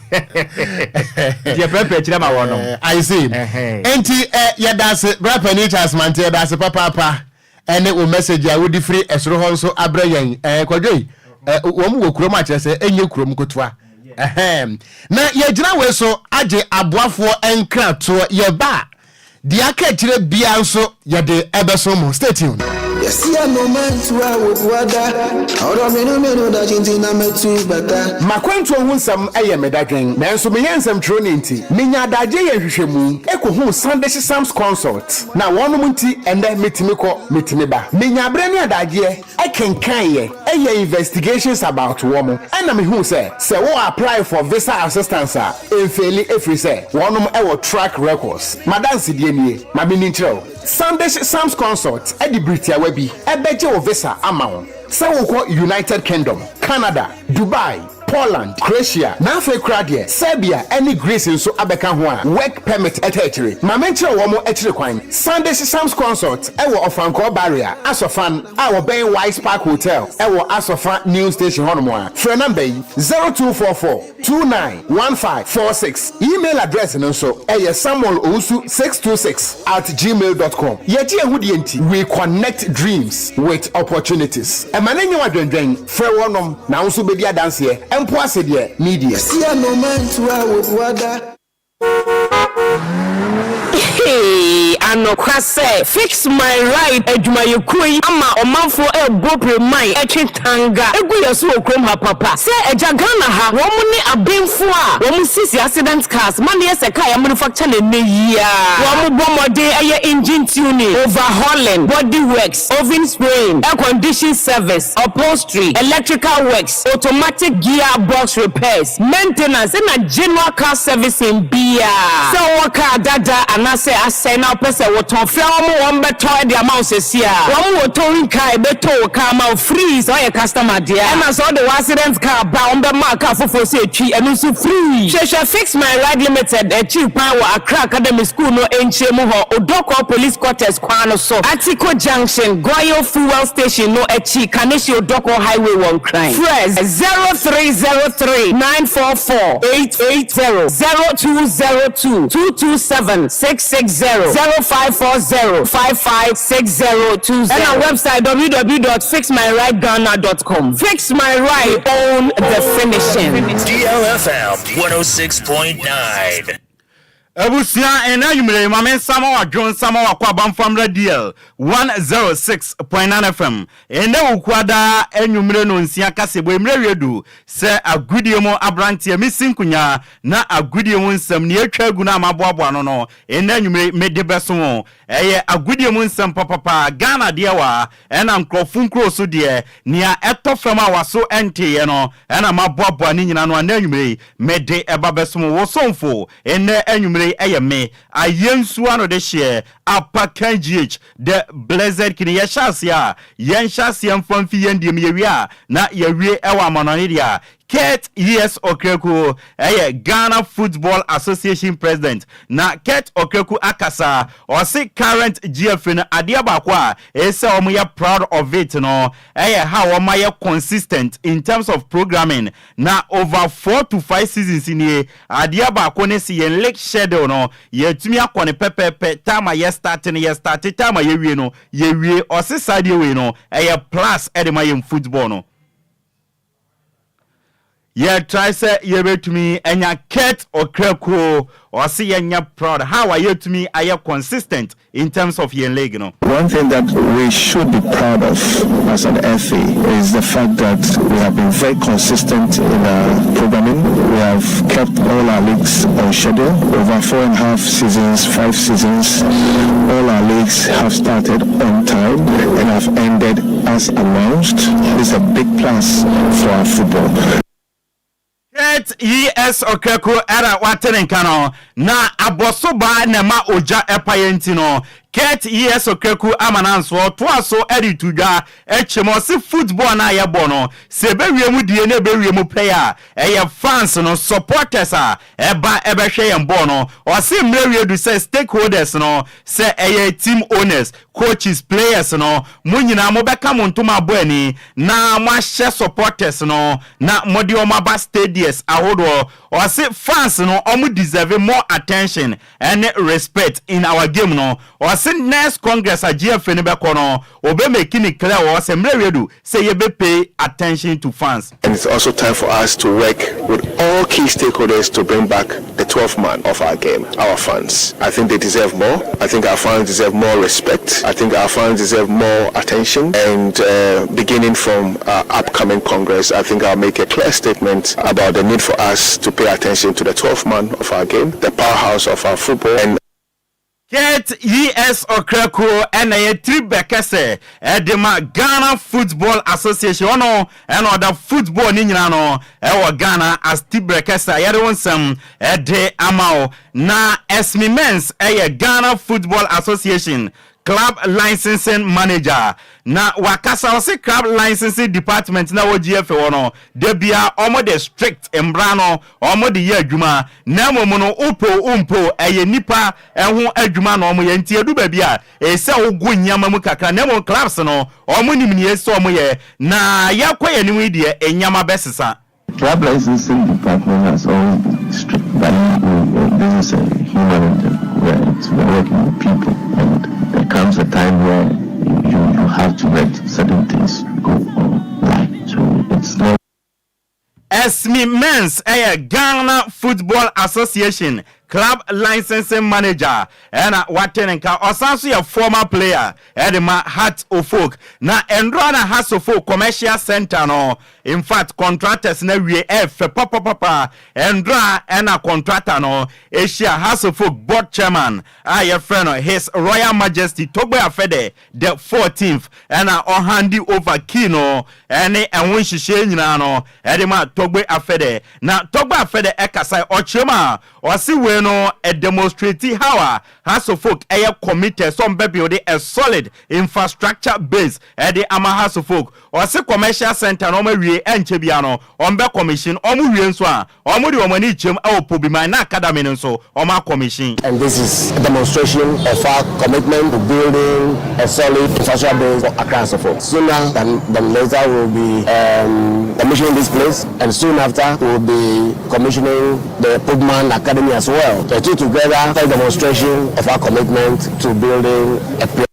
nti yɛprapra akyire ama wɔn no. I see. Nti yɛda ase bra panin Charles Mante yɛda ase papaapa ɛne wo message a wodi firi ɛsoro hɔ nso abrɛ yɛn ɛɛ kwadwo yi wɔn wɔ kurom akyerɛ sɛ ɛnyɛ kurom kotoa ɛhɛn na yɛgyina wei so agye aboafoɔ nkratoɔ yɛba a Deɛ aka akyire biara nso yɛde ɛbɛso mo. Stay tuned. Yɛsi anoma ntu a wobu ada. Ɔdɔ menu menu da kyinkyim na mɛtu bata. M'akwantuo ho nsɛm yɛ me dadwen, nanso meyɛ nsɛmtwerɛni nti, menya adagyeɛ yɛ nhwehwɛmu kɔhuu Sandish Sams Consult, na wɔnom nti ɛnnɛ metumi kɔ, metumi ba. Menya berɛ ne adagyeɛ kenkaneɛ, yɛɛ investigations about wɔn, ɛna mehuu sɛ, sɛ wo apply for visa assistance a, Mfeeli ɛfiri sɛ wɔnom wɔ track records. M'adansedie nie, ma menni nkyerɛ wo. Sandish Sams Consult de bere tiawa bi bɛgye wo visa ama wo sɛ wokɔ United Kingdom, Canada, Dubai, Poland, Croatia, na afei koraa deɛ Serbia ne Greece nso abɛka ho a work permit ta akyire. Ma menkyerɛ wɔn akyiri kwan. Sandish Sams Consult wɔ Ɔfankɔɔ Barrier, Asɔfan, a wɔbɛn Wise Park Hotel wɔ Asɔfa New Station hɔnom a. Frɛ number yi, 0244. 291546. Email address no nso ɛyɛ samuelowusu626 at gmail dot com. Yɛgye yɛn ho die nti, we connect dreams with opportunities. Ɛma no nyɛ wo adwendwen, frɛ wɔnom na wo nso wobɛdi adanseɛ, mpo ase deɛ media. Yɛsi anoma ntu a wobu ada. Hee anokwa sɛ Fix My Ride adwumayɛkuo yi ama ɔmanfoɔ ɛrebɔ pireman ɛtwe tanga gu yɛn so wɔ kurom ha papa sɛ agya Ghana ha wɔn ne abenfoɔ a wɔn sisi accident cars ma no yɛ sɛ car yɛamanufacture no ɛnnɛ yi ara wɔn bɔ mmɔden ɛyɛ engine tuning, overhauling, body works, oven spraying, air condition service, upholstery, electrical works, automatic gear box repairs, maintenance ɛna general car servicing biara. Sɛ wowɔ car dada anaasɛ asɛe na wopɛ sɛ wotɔn, frɛ wɔn, wɔn bɛtɔ de ama wo sɛsi a. Wɔn wɔ towing car a ɛbɛ tow wo car ama wo free sɛ woyɛ customer deɛ a. Ɛna sɛ wode wo accident car ba a, wɔn bɛma wo car foforɔ sɛ twi, ɛno nso free. Hwehwɛ Fix My Ride Limited akyiri kwan wɔ Accra Academy School no nkyɛn mu hɔ, Odorkor Police Quarters kwan no so, Atiko Junction, Goil Fuel Station no akyi, Kaneshie Odorkor Highway wɔ Nkran. Frɛ 0303 944 880, 0202 227 660, 0540 556020 ɛna website www.fixmyrideghana.com. Fix My Ride, own the finishing. DLFM 106.9. Abusua, ɛna anwummerɛ yi ma me nsama wadwo nsama wakɔ abamfamra DL 106.9 FM. Ɛnɛ Wukuada anwummerɛ no nsia kasɛbɔ mmerɛ wie du sɛ agodie mu aberanteɛ mesi nkonya na agodie mu nsɛm ne atwa agu no a maboaboa no, ɛnɛ anwummerɛ mede bɛso wo. Ɛyɛ agodie mu nsɛm papapa, Ghana deɛ wɔ ɛna nkurɔfo nkuro so deɛ, nea ɛtɔ fam a waso ɛnteeɛ no ɛna maboaboa ne nyina no. Anɛ anwummerɛ yi mede ɛba bɛsom wo somfo. Ɛnɛ anwummerɛ yi ɛyɛ me ayɛ nsuo ano de hyeɛ Apakan GH the Blessed King. Yɛhyɛ aseɛ a, yɛnhyɛ aseɛ mfa mfi yɛn deɛ mu. Yɛwie a na yɛwie ɛwɔ amanɔne deɛ a, Kurt E.S. Okraku ɛyɛ Ghana Football Association president, na Kurt Okraku akasa. Ɔse current GFA no, adeɛ baako a ɛyɛ sɛ wɔn yɛ proud of it no ɛyɛ how wɔn ayɛ consistent in terms of programming, na over 4 to 5 seasons nie, adeɛ baako ne si yɛn league schedule no, yɛtumi akɔ ne pɛpɛɛpɛ. Time a yɛ start no, yɛ start, time a yɛwie no, yɛwie. Ɔse saa deɛ wei no ɛyɛ plus ɛde ma yɛn football no. Yɛtry sɛ yɛbɛtumi anya Kurt Okraku. Ɔse yɛnyɛ proud how a yɛtumi ayɛ consistent in terms of yɛn league no. One thing that we should be proud of as an FA is the fact that we have been very consistent in our programming. We have kept all our leagues on schedule. Over 4.5 seasons, 5 seasons, all our leagues have started on time and have ended as announced. It's a big plus for our football. Kurt E.S. Okraku ɛna wate ne nka no, na abɔsoba na ɛma ogya ɛpa yɛn ti no. Kurt E.S. Okraku ama na nso ɔtoa so ɛde to dwa ɛkyɛ mu. Ɔse football no a yɛbɔ no, sɛ ɛbɛwie mu die na ɛbɛwie mu pɛyɛ a, ɛyɛ fans no, supporters a ɛba ɛbɛhwɛ yɛn bɔɔl no. Ɔse mmerɛ wie du sɛ stakeholders no, sɛ ɛyɛ team owners, coaches, players no, mo nyinaa mobɛka mo ntoma abɔ ani na moahyɛ supporters no na mode wɔn aba stadiums ahodoɔ. Ɔse fans no, ɔmo deserve more attention ɛne respect in our game no. Ɔse next congress a GFA no bɛkɔ no, obɛmake ne clear wɔ sɛ mmerɛ wie du sɛ yɛbɛ pay attention to fans. And it's also time for us to work with all key stakeholders to bring back the 12th man of our game, our fans. I think they deserve more. I think our fans deserve more respect. I think our fans deserve more attention. And beginning from our upcoming Congress, I think I'll make a clear statement about the need for us to pay attention to the 12th man of our game, the powerhouse of our football. And Kurt E.S. Okraku ɛna yɛ tiri bɛkɛsɛ ɛde ma Ghana Football Association. Ɔno ɛna ɔda football ne nyinaa no ɛwɔ Ghana as ti bɛkɛsɛ a yɛde wo nsɛm ɛde ama wo. Na Esmi Mens ɛyɛ Ghana Football Association club licensing manager, na wakasa. Ɔse club licensing department na wɔ GFA wɔ no, da bia ɔmo de strict mbra no ɔmo de yɛ adwuma, na mmom no wopɛ wompo, ɛyɛ nipa ɛho adwuma na ɔmo yɛ, nti edu baabi a ɛsɛ wogu nneɛma mu kakra, na mmom clubs no, ɔmo nim nea ɛsɛ ɔmo yɛ, na yɛkɔ yɛn anim yi deɛ, nneɛma bɛsesa. Club licensing department has always been strict, but this is a human endeavor where we're working with people, and there comes a time where you have to let certain things go or lie. So it's not. Esmi Mens ɛyɛ Ghana Football Association club licensing manager ɛna wate ne nka. Ɔsan so yɛ former player ɛde ma Hearts of Oak. Na ndora na Hearts of Oak Commercial Center no, in fact, contractors na wie, ɛfɛ papapapa. Ndora ɛna contractor no ehyia Hearts of Oak board chairman a yɛfrɛ no His Royal Majesty Togbe Afede the 14th, ɛna ɔhand over key no ɛne ɛho nhyehyɛ nyinaa no ɛde ma Togbe Afede. Na Togbe Afede ɛkasa, ɔkyerɛ mu a ɔsi wei no ɛdemonstrate how a Hearts of Oak ɛyɛ committed sɛ ɔmo bɛ build a solid infrastructure base ɛde ama Hearts of Oak. Ɔse commercial centre no ɔmo awie, ɛnkyɛ bia no ɔmo bɛ commission. Ɔmo wie nso a, ɔmo de ɔmo ani kyɛm ɛwɔ Pobiman na academy no nso ɔmo acommission. And this is a demonstration of our commitment to building a solid infrastructure base for Accra Hearts of Oak. Sooner than later, we'll be commissioning this place, and soon after, we'll be commissioning the Pobiman Academy as well. The two together, a demonstration of our commitment to building a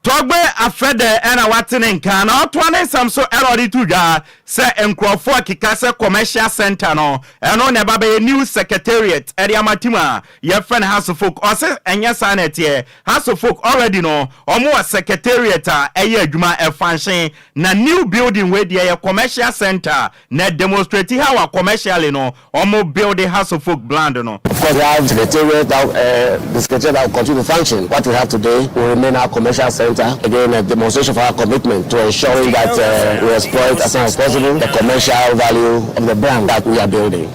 Togbe Afede ɛna wate ne nka na ɔtoa ne nsɛm so ɛna ɔde to dwa sɛ nkurɔfoɔ keka sɛ commercial center no, ɛno na ɛba bɛyɛ new secretariat ɛde ama team a yɛfrɛ no Hearts of Oak. Ɔsɛ ɛnyɛ saa na ɛteɛ. Hearts of Oak already no, ɔmo wɔ secretariat a ɛyɛ adwuma ɛfanhyɛn, na new building wei deɛ yɛ commercial center na demonstrate how a commercially no ɔmo build Hearts of Oak brand no. Of course, we have secretariat that, the secretariat that will continue to function. What we have today will remain our commercial center. Again, a demonstration of our commitment to ensuring that we exploit as much as possible the commercial value of the brand that we are building.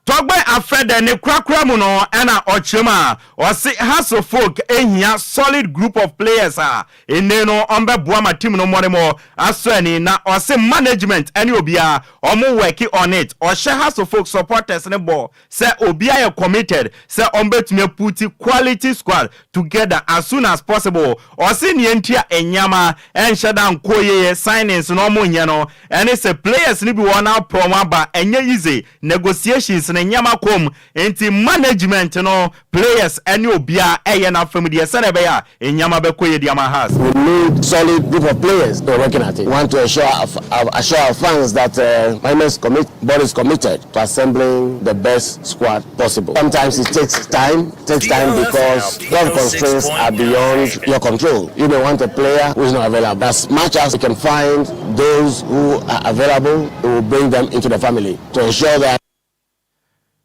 Togbe Afede ne korakora mu no ɛna ɔkyerɛ mu a ɔse Hearts of Oak ehia solid group of players a ene no ɔmbɛboa ma team no mmɔde asɔ ani, na ɔse management ɛne obiara ɔmo work on it. Ɔhyɛ Hearts of Oak supporters ne bɔ sɛ obiara yɛ committed sɛ ɔmbɛtumi aput quality squad together as soon as possible. Ɔse nea nti a ɛnyama ɛnhyɛ da nkɔ yie, signings no ɔmo nyɛ no, ɛne sɛ players no bi wɔ na apɛ ɔmo aba, ɛnyɛ easy, negotiations ne nneɛma kɔm, nti management no, players ɛne obiara ɛyɛ n'afam deɛ sɛdeɛ ɛbɛyɛ a nneɛma bɛkɔ yie di ama Hearts. We need solid group of players who are working at it. We want to assure our fans that management's board is committed to assembling the best squad possible. Sometimes it takes time because a lot of constraints are beyond your control. You may want a player who is not available. As much as you can find those who are available, we will bring them into the family to ensure that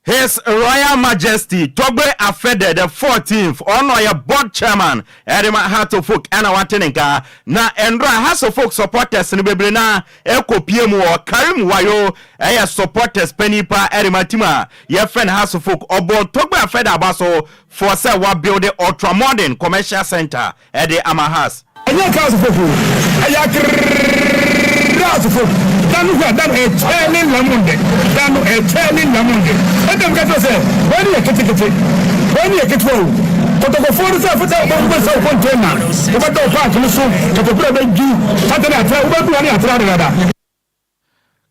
His Royal Majesty Togbe Afede the 14th, ɔno ɔyɛ board chairman ɛde ma Hearts of Oak, ɛna wate ne nka. Na ɛndora Hearts of Oak supporters no bebree na ɛkɔ mu wɔ Karim Wayo, ɛyɛ supporters panyin pa ɛde ma team a yɛfrɛ no Hearts of Oak. Ɔbɔ Togbe Afede aba so for sɛ wabuild ultra modern commercial center ɛde ama Hearts. Ɛnyɛ Hearts of Oak o, ɛyɛ Accra Hearts of Oak. Dan no hwɛ, dan ɛkyɛ ne lamon de, dan no ɛkyɛ ne lamon de. Ɛdɛm kɛtɛ sɛ wɔn ni yɛ ketekete, wɔn ni yɛ ketewa o. Kɔtɔkɔfoɔ no sɛ afita wɔn bɛ sɛ container wɔbɛda o park no so kɔtɔkura bɛ dwi satani atra wɔbɛdu wɔn ni atra dada.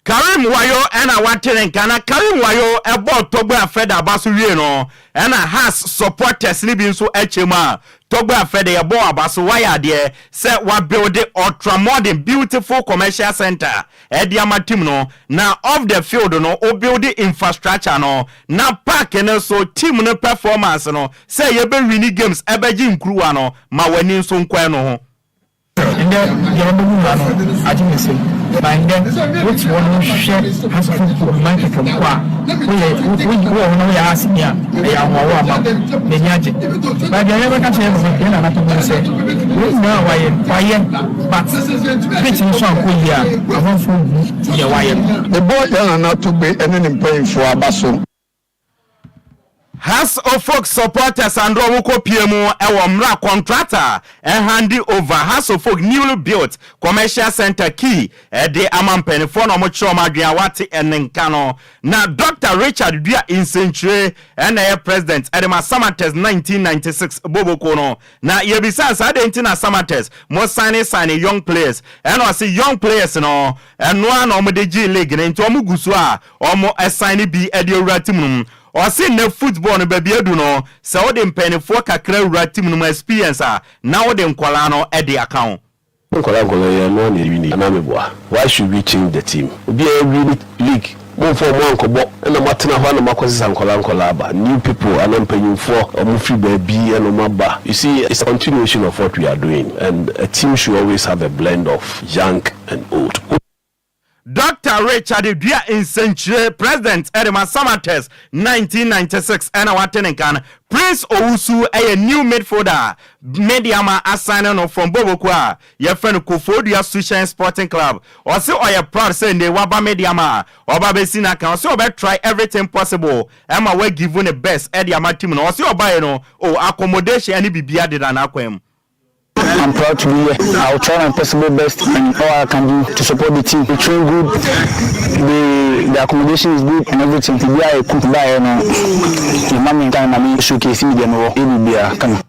Karim Wayo ɛna wate ne nka. Na Karim Wayo ɛbɔ Togbe Afede aba so wie no, ɛna Hearts supporters ne bi nso ɛkyɛ mu a Togbe Afede yɛbɔ aba so, wayɛ adeɛ sɛ wabuild ultra modern beautiful commercial center ɛde ama team no, na off the field no, o build infrastructure no na park no so, team no performance no sɛ yɛbɛwin games, ɛbɛgye nkuruwa no, ma w'ani nso nkɔɛ no ho. Ndɛ deɛ wɔbɛhu ha no agye me nsam ba. Ndɛ wote hɔ no wohwehwɛ asafo man kɛkɛ mpo a, woyɛ wowɔ hɔ na woyɛ aseni a, ɛyɛ ahoahoa ama n'ani agye. Ba deɛ yɛbɛka kyerɛ no yɛn nana to ho sɛ wɔn nyinaa wayɛ wayɛ, but pitch no so ankɔ yie a, amanfoɔ hu deɛ wayɛ no. Ɛbɔ yɛn nana Togbe ne ne mpanyinfoɔ aba so. Hearts of Oak supporters andro ɔmo kɔ pie mu ɛwɔ mmra contractor ɛhand over Hearts of Oak newly built commercial center key ɛde ama mpanimfoɔ, na ɔmo kyerɛ ɔmo adwene a wate ɛne nka no. Na Dr Richard Dua Nsɛnkyire ɛna ɛyɛ president ɛde ma Samartex 1996 boboko no, na yɛbisa saa de nti na Samartex mo sign sign young players, ɛna ɔse young players no ɛnoa na ɔmo de gye league no, nti ɔmo gu so a ɔmo ɛsign bi ɛde owura team no mu. Ɔse nnɛ football no baabi adu no, sɛ wode mpanimfoɔ kakra wura team no mu experience a, na wode nkɔlaa no ɛde aka ho. Nkɔla nkɔla yɛ no na ɛwin anaa meboa? Why should we change the team? Obiara win league, momfa ɔmo ankɔbɔ ɛna moatena hɔ ana moakɔsesa nkɔla nkɔla aba, new people ana mpanyimfoɔ ɔmo firi baabi ɛna ɔmo aba. You see, it's a continuation of what we are doing, and a team should always have a blend of young and old. Doctor Richard Dua Nsenkyire, President de ma Samatex 1996 na wate ne nka no. Prince Owusu yɛ new midfielder a Medeama assign no from Boboko a yɛfrɛ no Koforidua Suhyɛn Sporting Club. Ɔse ɔyɛ proud sɛ nnɛ waba Medeama a ɔba abɛsi n'akan. Ɔse ɔbɛ try everything possible ma wa give ne best de ama team no. Ɔse ɔbaeɛ no oh accommodation ne biribiara deda n'akwan mu. I'm proud to be here. I will try my possible best and all I can do to support the team. We train good, the the accommodation is good and everything. Biribiara yɛ cool. Baeɛ no, yɛma me time ma me showcase me deɛ mewɔ. Yɛ biribiara kama.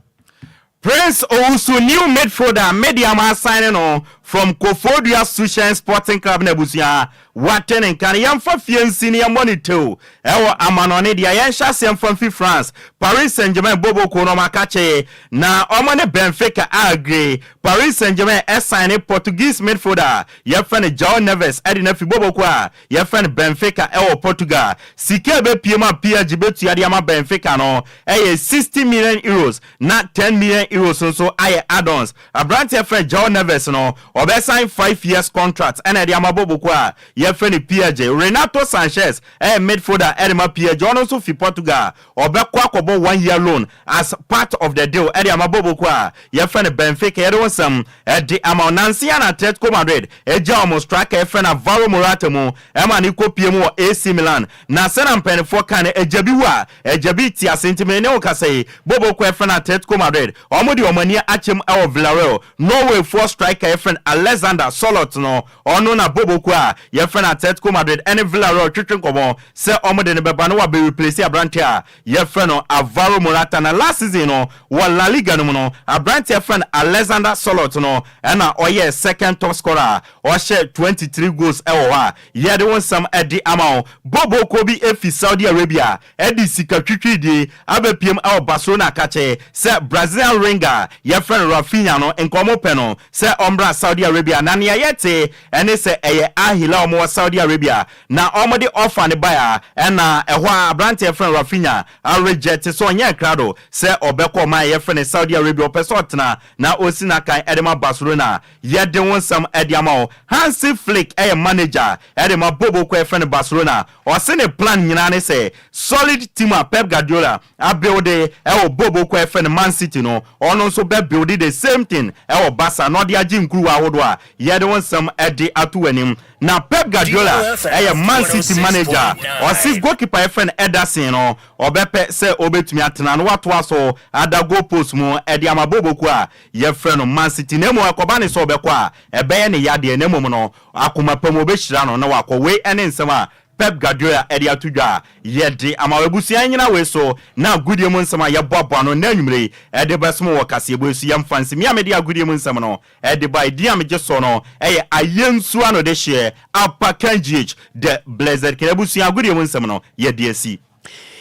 Prince Owusu new midfielder Medeama asign no from Koforidua Suhyɛn Sporting Club na abusua Wate ne nka no, yɛmfa fie nsi na yɛmmɔ no tew wɔ amanɔne deɛ. Yɛnhyɛ aseɛ mfa mfi France, Paris Saint-Germain bobo kuo no wɔn akakye na wɔn ne Benfica agree. Paris Saint-Germain signe Portuguese midfielder a yɛfrɛ no João Neves de no afi bobo kuo a yɛfrɛ no Benfica wɔ Portugal. Sika a ɛbɛpue mu a PSG bɛtua de ama Benfica no yɛ 60 million euros na 10 million euros nso ayɛ add-ons. Aberanteɛ frɛ João Neves no, ɔbɛsan 5 years contract ɛna ɛde ama bɔbɔkuo a yɛfrɛ no PSG. Renato Sanches ɛyɛ midfielder ɛde ma PSG, ɔno nso fi Portugal, ɔbɛkɔ akɔbɔ 1 year loan as part of the deal ɛde ama bɔbɔkuo a yɛfrɛ no Benfica. Yɛde wo nsɛm ɛde ama wo. Nansa yi na Atletico Madrid ɛgya wɔn striker yɛfrɛ no Alvaro Morata mu ɛma no kɔpie mu wɔ AC Milan. Na sɛnea mpaninfoɔ ka no, agya bi wu a, agya bi te ase. Nti me ne wo kasa yi, bɔbɔkuo a yɛfrɛ no Atletico Madrid Wɔde wɔn ani akyem wɔ Villarreal. Norwayfoɔ striker a yɛfrɛ no Alexander Sorloth no, ɔno na Bobo kuo a yɛfrɛ no Atletico Madrid ne Villarreal twetwe nkɔmmɔ sɛ wɔde no bɛba na wabɛ replace aberanteɛ a yɛfrɛ no Alvaro Morata. Na last season no wɔ La Liga no mu no, aberanteɛ a yɛfrɛ no Alexander Sorloth no na ɔyɛɛ second top scorer a ɔhyɛɛ 23 goals wɔ hɔ a yɛde wo nsɛm de ama wo. Bobo kuo bi fi Saudi Arabia de sika twitwiridie abɛpiem wɔ Barcelona akakye sɛ Brazilian winger a yɛfrɛ no Raphinha no nka wɔpɛ no sɛ ɔmmra Saudi Arabia na nea yɛte ne sɛ ɛyɛ Al Hilal a wɔwɔ Saudi Arabia na wɔde offer no bae a ɛna ɛhɔ ara aberanteɛ yɛfrɛ no Raphinha areject sɛ ɔnyɛɛ krado sɛ ɔbɛkɔ ɔman a yɛfrɛ no Saudi Arabia ɔpɛ sɛ ɔtena na ɔsi n'akan de ma Barcelona. Yɛde wo nsɛm de ama wo. Hansi Flick yɛ manager de ma Bobo ko a yɛfrɛ no Barcelona. Ɔse ne plan nyinaa ne sɛ solid team a Pep Guardiola abuilde wɔ Bobo ko a yɛfrɛ no Man City no, ɔno nso bɛ builde the same thing wɔ Barca na ɔde agye nkuruwa ahodoɔ a yɛde wo nsɛm de ato w'anim. Na Pep Guardiola yɛ Man City manager. Ɔse goalkeeper a yɛfrɛ no Ederson no, ɔbɛpɛ sɛ ɔbɛtumi atena na watoa so ada goal post mu de ama Bobo ko a Yɛfrɛ no Man City na mmom ɛkɔba ne sɛ ɔbɛkɔ a, ɛbɛyɛ ne ya deɛ na mmom no, akoma pa mu ɔbɛhyira no na wakɔ. Wei ne nsɛm a Pep Guardiola de ato dwa a yɛde ama wo. Abusua nnyina wei so na agodie mu nsɛm a yɛboaboa ano nnɛ anwummerɛ yi de bɛsom wo wɔ kaseɛbɔ yi so. Yɛmfa nsi. Me a mede agodie mu nsɛm no de bae, din a megye soɔ no yɛ Ayensu Anodehyeɛ Apakan GH, The Blessed King. Abusua, agodie mu nsɛm no yɛde asi.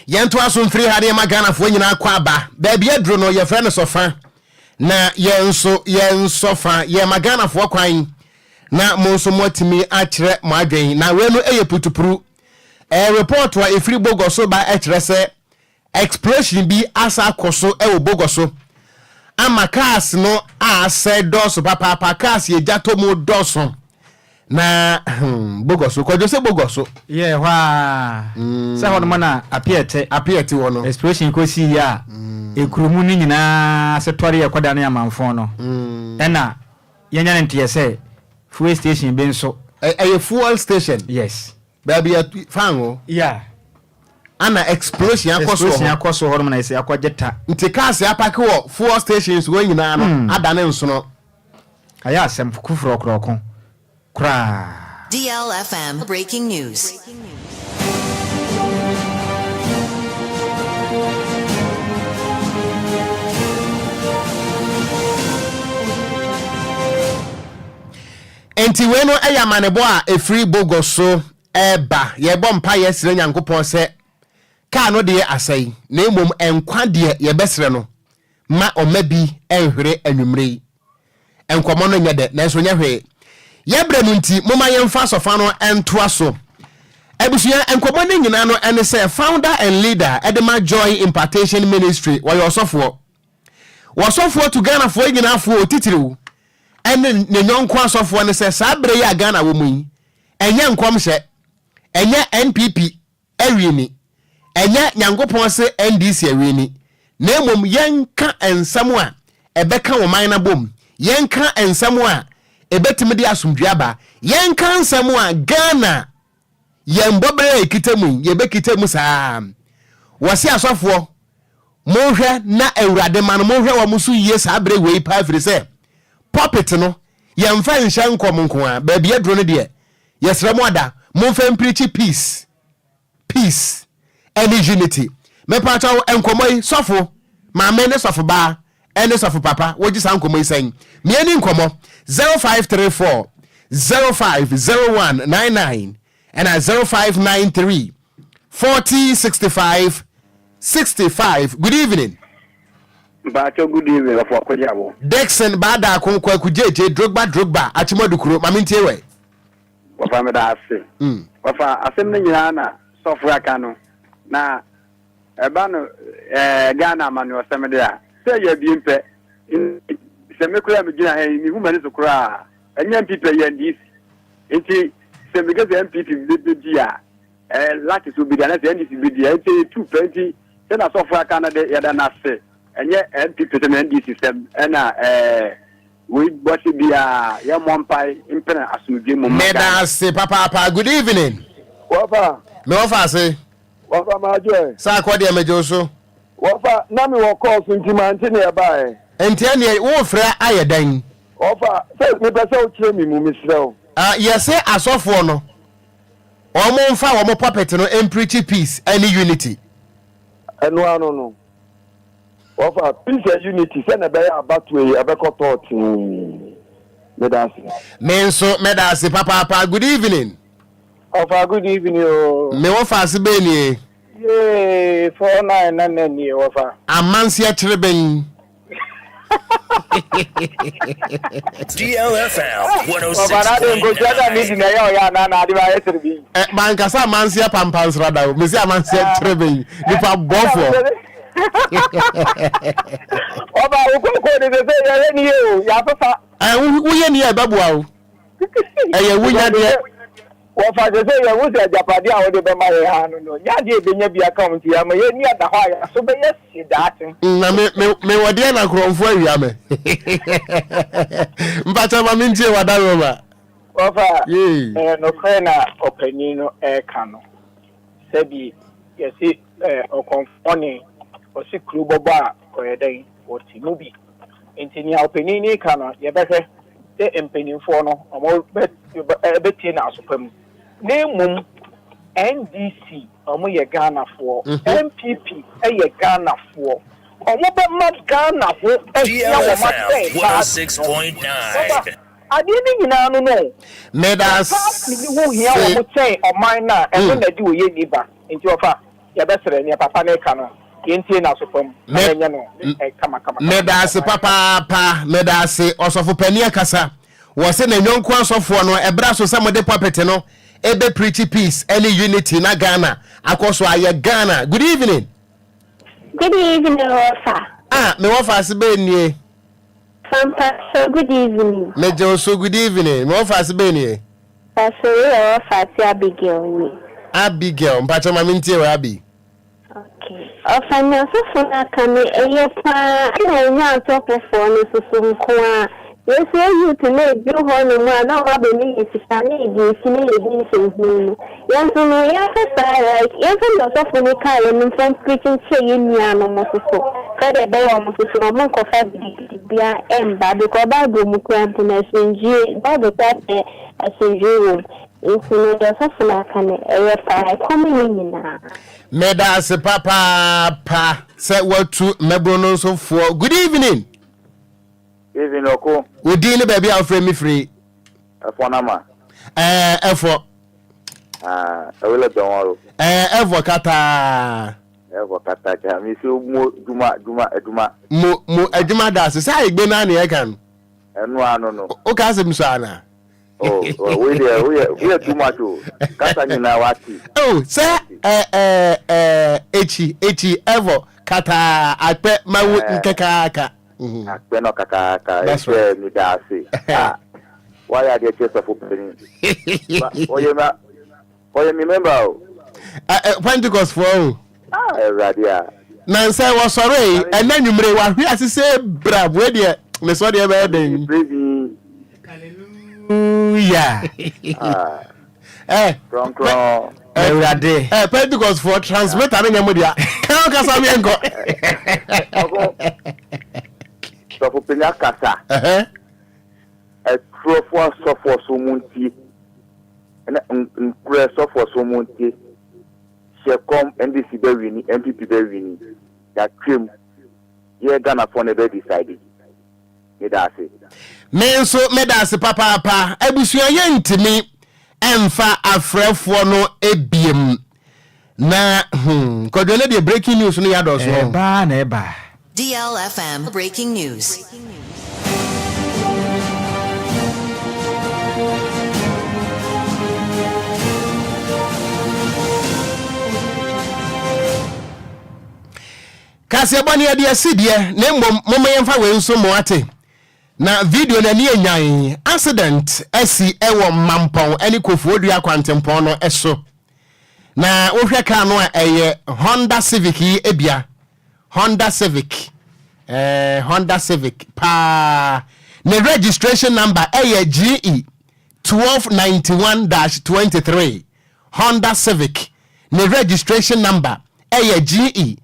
Yɛntoa so mfiri ha ne yɛma Ghanafoɔ nyinaa kɔ aba. Baabi aduro no yɛfrɛ no sɔfa na yɛn nso yɛnsɔ fa. Yɛma Ghanafoɔ kwan na mo nso moatumi akyerɛ mo adwen. Na wei no yɛ putupuru. Ɛyɛ report a ɛfiri Bogor so ba kyerɛ sɛ explosion bi asa akɔ so wɔ Bogor so ama cars no a asɛe dɔɔso papaapa. Cars yɛ gya tɔ mu dɔɔso. Na hmm, Bogor so, Kwadwo sɛ Bogor so. Yeah, ɛhɔ ara. Sɛ hɔ nom na Apiɛte. Apiɛte wɔ no. Explosion kɔ sii yɛ a, ekuro mu no nyinaa ase tɔre yɛ kɔda ne amanfon no. Ɛna yɛnya ne nteɛ sɛ fuel station bi nso. Ɛyɛ fuel station? Yes. Baabi yɛ fango? Yeah. Ana explosion akɔ so wɔ hɔ? Explosion akɔ so hɔ nom na ɛsɛ akɔgye ta. Nti cars apake wɔ fuel stations hɔ nyinaa no adane nsono. Ayɛ asɛm foforɔ korɔko koraa. DLFM Breaking News. Enti wei no yɛ amanebɔ a ɛfiri Bogor so reba. Yɛbɔ mpaeɛ srɛ Nyankopɔn sɛ kaa no deɛ asɛe na mmom nkwa deɛ yɛbɛsrɛ no ma ɔmma bi nhwere anwummere yi. Nkɔmmɔ no nyɛ dɛ, nanso nyɛ hwee. Yɛn berɛ no nti, momma yɛmfa asɔfa no ntoa so. Abusua, nkɔmmɔ no nyinaa no ne sɛ founder and leader de ma Joy Impartation Ministry, wɔyɛ ɔsɔfoɔ. Wɔsɔfoɔ tu Ghanafoɔ nyinaa foɔ, otitiriw ne ne yɔnko asɔfoɔ no sɛ saa berɛ yi a Ghana wɔ mu yi, Ɛnyɛ nkɔmhyɛ, ɛnyɛ NPP awini, ɛnyɛ Nyankopɔn se NDC awini, na mmom yɛnka nsɛm a ɛbɛka ɔman no abom, yɛnka nsɛm a ɛbɛtumi de asomdwoeɛ aba, yɛnka nsɛm a Ghana yɛn bɔberɛ a yɛkita mu yi, yɛbɛkita mu saa. Wɔse asɔfoɔ, monhwɛ na Awurade ma no, monhwɛ wɔn so yie saa berɛ wei paa firi sɛ pulpit no, yɛmfa nhyɛ nkɔm nko ara, baabi aduro no deɛ, yɛsrɛ mo ada, momfa mpreachi peace, peace ɛne unity. Mepaakyɛw nkɔmmɔ yi, sɔfo maame ne sɔfo baa ɛne sɔfo papa, wogye saa nkɔmmɔ yi sɛn? Mieni nkɔmmɔ 0534 050199 ɛna 0593 40 65 65. Good evening. Mpakyɛw good evening ɔfo akɔgye abo. Dickson Baadaako Kwaku Gyegye Drogba Drogba Akyemɔdukuro ma mentie wɛ. Wɔfa meda ase. Wɔfa asɛm no nyinaa na sɔfo aka no na ɛba no ɛɛ Ghana amanyɔsɛm de a sɛ yɛ abien pɛ nti sɛ me koraa megyina ha yi mehu m'ani so koraa ɛnyɛ NPP ɛyɛ NDC nti sɛ meka sɛ NPP bɛdi a ɛɛ lati so bɛdi anaasɛ NDC bɛdi a nti ɛyɛ tu pɛ nti sɛ na sɔfo aka no de yɛda no ase ɛnyɛ NPP sɛm NDC sɛm ɛna ɛɛ wei bɔhyɛ biara yɛmmɔ mpae mpene asomdwe mu mma Meda Ghana. ase papaapa. Good evening. Wɔfa. Me wɔfa ase. Wɔfa madwo ɛ. Sɛ akɔ deɛ megye wo so. Wɔfa na me wɔ kɔɔ so nti mante nea ɛbaeɛ. Nti ɛneɛ worefrɛ ayɛ dɛn? Wɔfa sɛ mepɛ sɛ wokyerɛ me mu mesrɛ wo. Ah yɛse asɔfoɔ no wɔn mfa wɔn pulpit no mpreachi peace ɛne unity. Ɛno ano no. Wɔfa peace and unity sɛ na ɛbɛyɛ abatoɔ yi ɛbɛkɔ tɔɔ tee. Meda ase. Me nso mɛda ase papaapa. Good evening. Ɔfa good evening o. Me wɔfa ase bɛn nie? Yee 49 na na nie wɔfa. Amanseɛ kyereben. DLFM Wɔfa na ade nkosua na ne di na ɛyɛ ɔyɛ anaa na ade ba ayɛ kyereben. Ɛ mankasa amanseɛ pampansra da o. Mesi amanseɛ kyereben. Nipa bɔfoɔ. Ɔba wo koko de sɛ sɛ yɛyɛ ni yɛ o yɛafefa. Ɛ woyɛ ni a ɛbɛboa o. Ɛyɛ wonya deɛ. Wɔfa sɛ sɛ yɛhu sɛ agyapadeɛ a wode bɛma yɛn ha no no nyɛ adeɛ a yɛbɛnya bi aka ho nti ama yɛn ani ada hɔ a yɛn aso bɛyɛ hye daakye. Na me me mewɔ deɛ na korɔmfoɔ awia me. Mpakyɛ ma mentie w'adaroma. Wɔfa, ɛyɛ nokorɛ na ɔpanin no reka no. Sɛbi yɛse ɔkɔmfoɔ ne ɔse kuro bɔbɔ a ɔyɛ dɛn ɔte mu bi. Nti nea ɔpanin no reka no yɛbɛhwɛ sɛ mpaninfoɔ no ɔmo bɛ bɛtie no aso pa mu. Na mmom NDC ɔmo yɛ Ghanafoɔ, NPP yɛ Ghanafoɔ. Ɔmo bɛma Ghana ho ahia wɔn DLFM asɛn party no. 106.9. Wɔfa Adeɛ no nyinaa no no, sɛ party no ho hia wɔn kyɛn ɔman no a, ɛno na ɛde oyenni ba. Nti ɔfa, yɛbɛsrɛ, nea papa no reka no, yɛntie no aso pa mu na yɛnyɛ no kama kama kama. Medaase papaapa, medaase. Ɔsɔfo panin akasa. Wɔse ne yɔnko asɔfoɔ no, ɛberɛ aso sɛ mode pulpit no ɛbɛ preachi peace ɛne unity na Ghana akɔ so ayɛ Ghana. Good evening. Good evening wɔfa. Ah, me wɔfa ase bɛn nie? Fampaso good evening. Megye wo so good evening. Me wɔfa ase bɛn nie? Paso wei yɛ wɔfa ase Abigail nie. Abigail, mpakyɛ ma mentie wɔ Abi. Okay. Ɔfa nea ɔsɔfo no aka no ɛyɛ paa ɛna ɛnyɛ asɔfofoɔ no nso so nko ara. Yɛn nso yɛ youth no ɛduru hɔ nom a na ɔmo abɛmi yɛ sika na yɛdi akyi na yɛdi nsɛnhunu no. Yɛn nso no yɛmfa saa right yɛmfa nea ɔsɔfo no kaeɛ no mfa mpreach nkyerɛ yɛn nuanom nso so sɛdeɛ ɛbɛyɛ a wɔn nso so no wɔn nkɔfa gidigidi biara ɛmba because bible mu koraa mpo no asomdwie bible koraa sɛ asomdwie wɔ mu nti no deɛ ɔsɔfo no aka no ɛyɛ paa ɛkɔm yɛn nyinaa. Meda ase papaapa sɛ woatu mmabunu no nso foɔ. Good evening. Evening ɔko. Wo din ne baabi a wofrɛ me firi? Ɛfɔ na ma. Ɛɛ ɛfɔ. Ah, ɛwɔ lɛ dɔn ɔro. Ɛɛ ɛfɔ kataa. Ɛfɔ kata kya mi si mo dwuma dwuma adwuma. Mo mo adwuma da ase sɛ ayigbe naa ne ɛka no. Ɛno ano no. O ka asɛm so ana. Oh, oh wei deɛ woyɛ woyɛ too much o. Kasa nyinaa wate. Oh, sɛ ɛɛ ɛɛ ɛɛ ekyi ekyi ɛfɔ kataa akpɛ mawu nkekaaka. Akpɛ no kakaaka ɛsɛ mi da ase. Ah. Wayɛ adeɛ kyɛ sɔfo panin. Ɔyɛ ma ɔyɛ me member o. Pentecost foɔ o. Ah Awurade a. Na nsɛ wɔsɔre yi ɛnɛ nwumire wahwe ase sɛ bra wei deɛ ne sɔ deɛ bɛyɛ den. Hallelujah. Eh. Kronkron. Awurade. Eh Pentecost foɔ transmitter ne nyɛ mo dea. Kan kasa mi nkɔ. Sɔfo panin akasa. Aturɔfoɔ asɔfoɔ so mo ntie. Ɛna nkorɛ sɔfoɔ so mo ntie. Hyɛ kɔm NDC bɛ wini NPP bɛ wini yatwam yɛ Ghanafoɔ na ɛbɛ decide meda ase. Me nso meda ase papaapa. Abusua yɛntumi mfa afrɛfoɔ no biem na hmm Kwadwo ɛnɛ deɛ breaking news no yɛ adɔɔso ɔho. Ɛɛba na ɛba. DLFM Breaking News. Kaseɛbɔ no yɛde asi deɛ na mmom momma yɛmfa wei nso mo ate na video no ani anyan accident asi ɛwɔ Mampɔn ne Kofoɔdua kwantempɔn no so na wohwɛ kaa no a ɛyɛ Honda Civic yi ebia Honda Civic eh, Honda Civic paa. Ne registration number ɛyɛ GE 1291-23. Honda Civic ne registration number ɛyɛ GE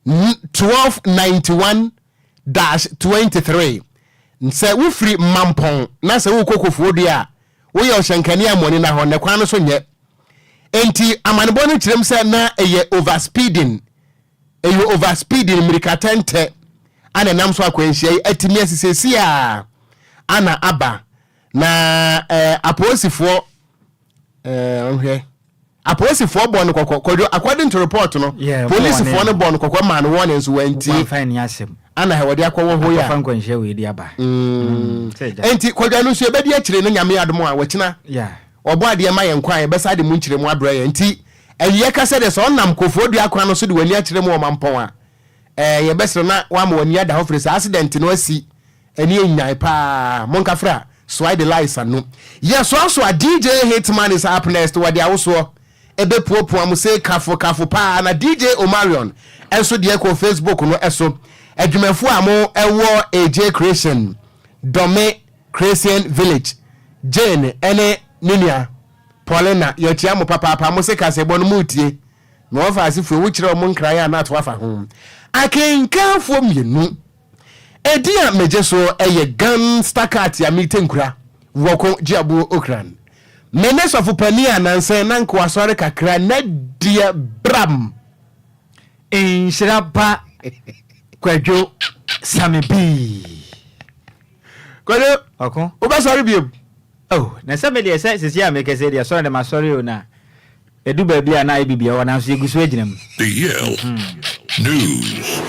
1291-23. Sɛ wofiri Mampɔn na sɛ wokɔ Kofoɔdua a, woyɛ ɔhyɛnkani a mɔni na hɔ, na kwan no so nyɛ. Enti amanebɔ no kyerɛm sɛ na ɛyɛ overspeeding. Ɛyɛ over speeding mmirika tɛntɛ ana ɛnam so akwanhyia yi atumi asi seesei a ana aba na eh, apolisifoɔ eh, ɔhwɛ apolisifoɔ bɔ no kɔkɔ kɔdwo according to report no Yeah, polisifoɔ no warning. bɔ no kɔkɔ maa no warning nso wantie Wamfa ani asɛm. ana hɛ wɔde akɔwɔ hɔ yi a Akɔfa nkwanhyia wei de aba. Mm, sɛ agya. Enti kɔdwo no nso yɛbɛdi akyire no nyame adom a wɔkyena Yeah. Ɔbɔ adeɛ ma yɛn kwan a, yɛbɛsan de mu nkyerɛmu abrɛ yɛn. Nti, ɛyɛ ka sɛdeɛ sɛ ɔnam Kofoɔ Dua kwan no so de w'ani akyerɛ mu wɔ Mampɔn a, ɛɛ, yɛbɛsrɛ na woama w'ani ada hɔ firi sɛ accident no asi ani anyan paa. Monkafra, Soai de lai sanu. Yɛsoasoa DJ Hitman is up next, wɔde awosoɔ ɛbɛpuapua mo sei kafo kafo paa na DJ Omarion nso deɛ kɔ Facebook no so. Adwumafoɔ a mo ɛwɔ AJ Creation, Dome, Christian Village, Jane ne ne nua Paulina, yɛkyia mo papaapa, mo se kaseɛbɔ no moretie, na wɔfa ase fue, wokyerɛ wɔn nkran a na ato afa ho. Akenkanfoɔ mmienu, edin a megye so yɛ Gansta Katia Mite Nkura, Wɔko Gyeabuo Okran. Me ne sɔfo panin a nansa yi na nka wasɔre kakra na deɛ bram. Nhyira ba Kwadwo Same Bii. Kwadwo, Ɔko. Wobɛsɔre biom? Oh, na sɛ me deɛ sɛ sisi a mekɛsɛ deɛ sɔre de masɔre o na ɛdu baabi a na ayɛ biribi wɔ nanso yɛgu so agyina mu. The Yale News.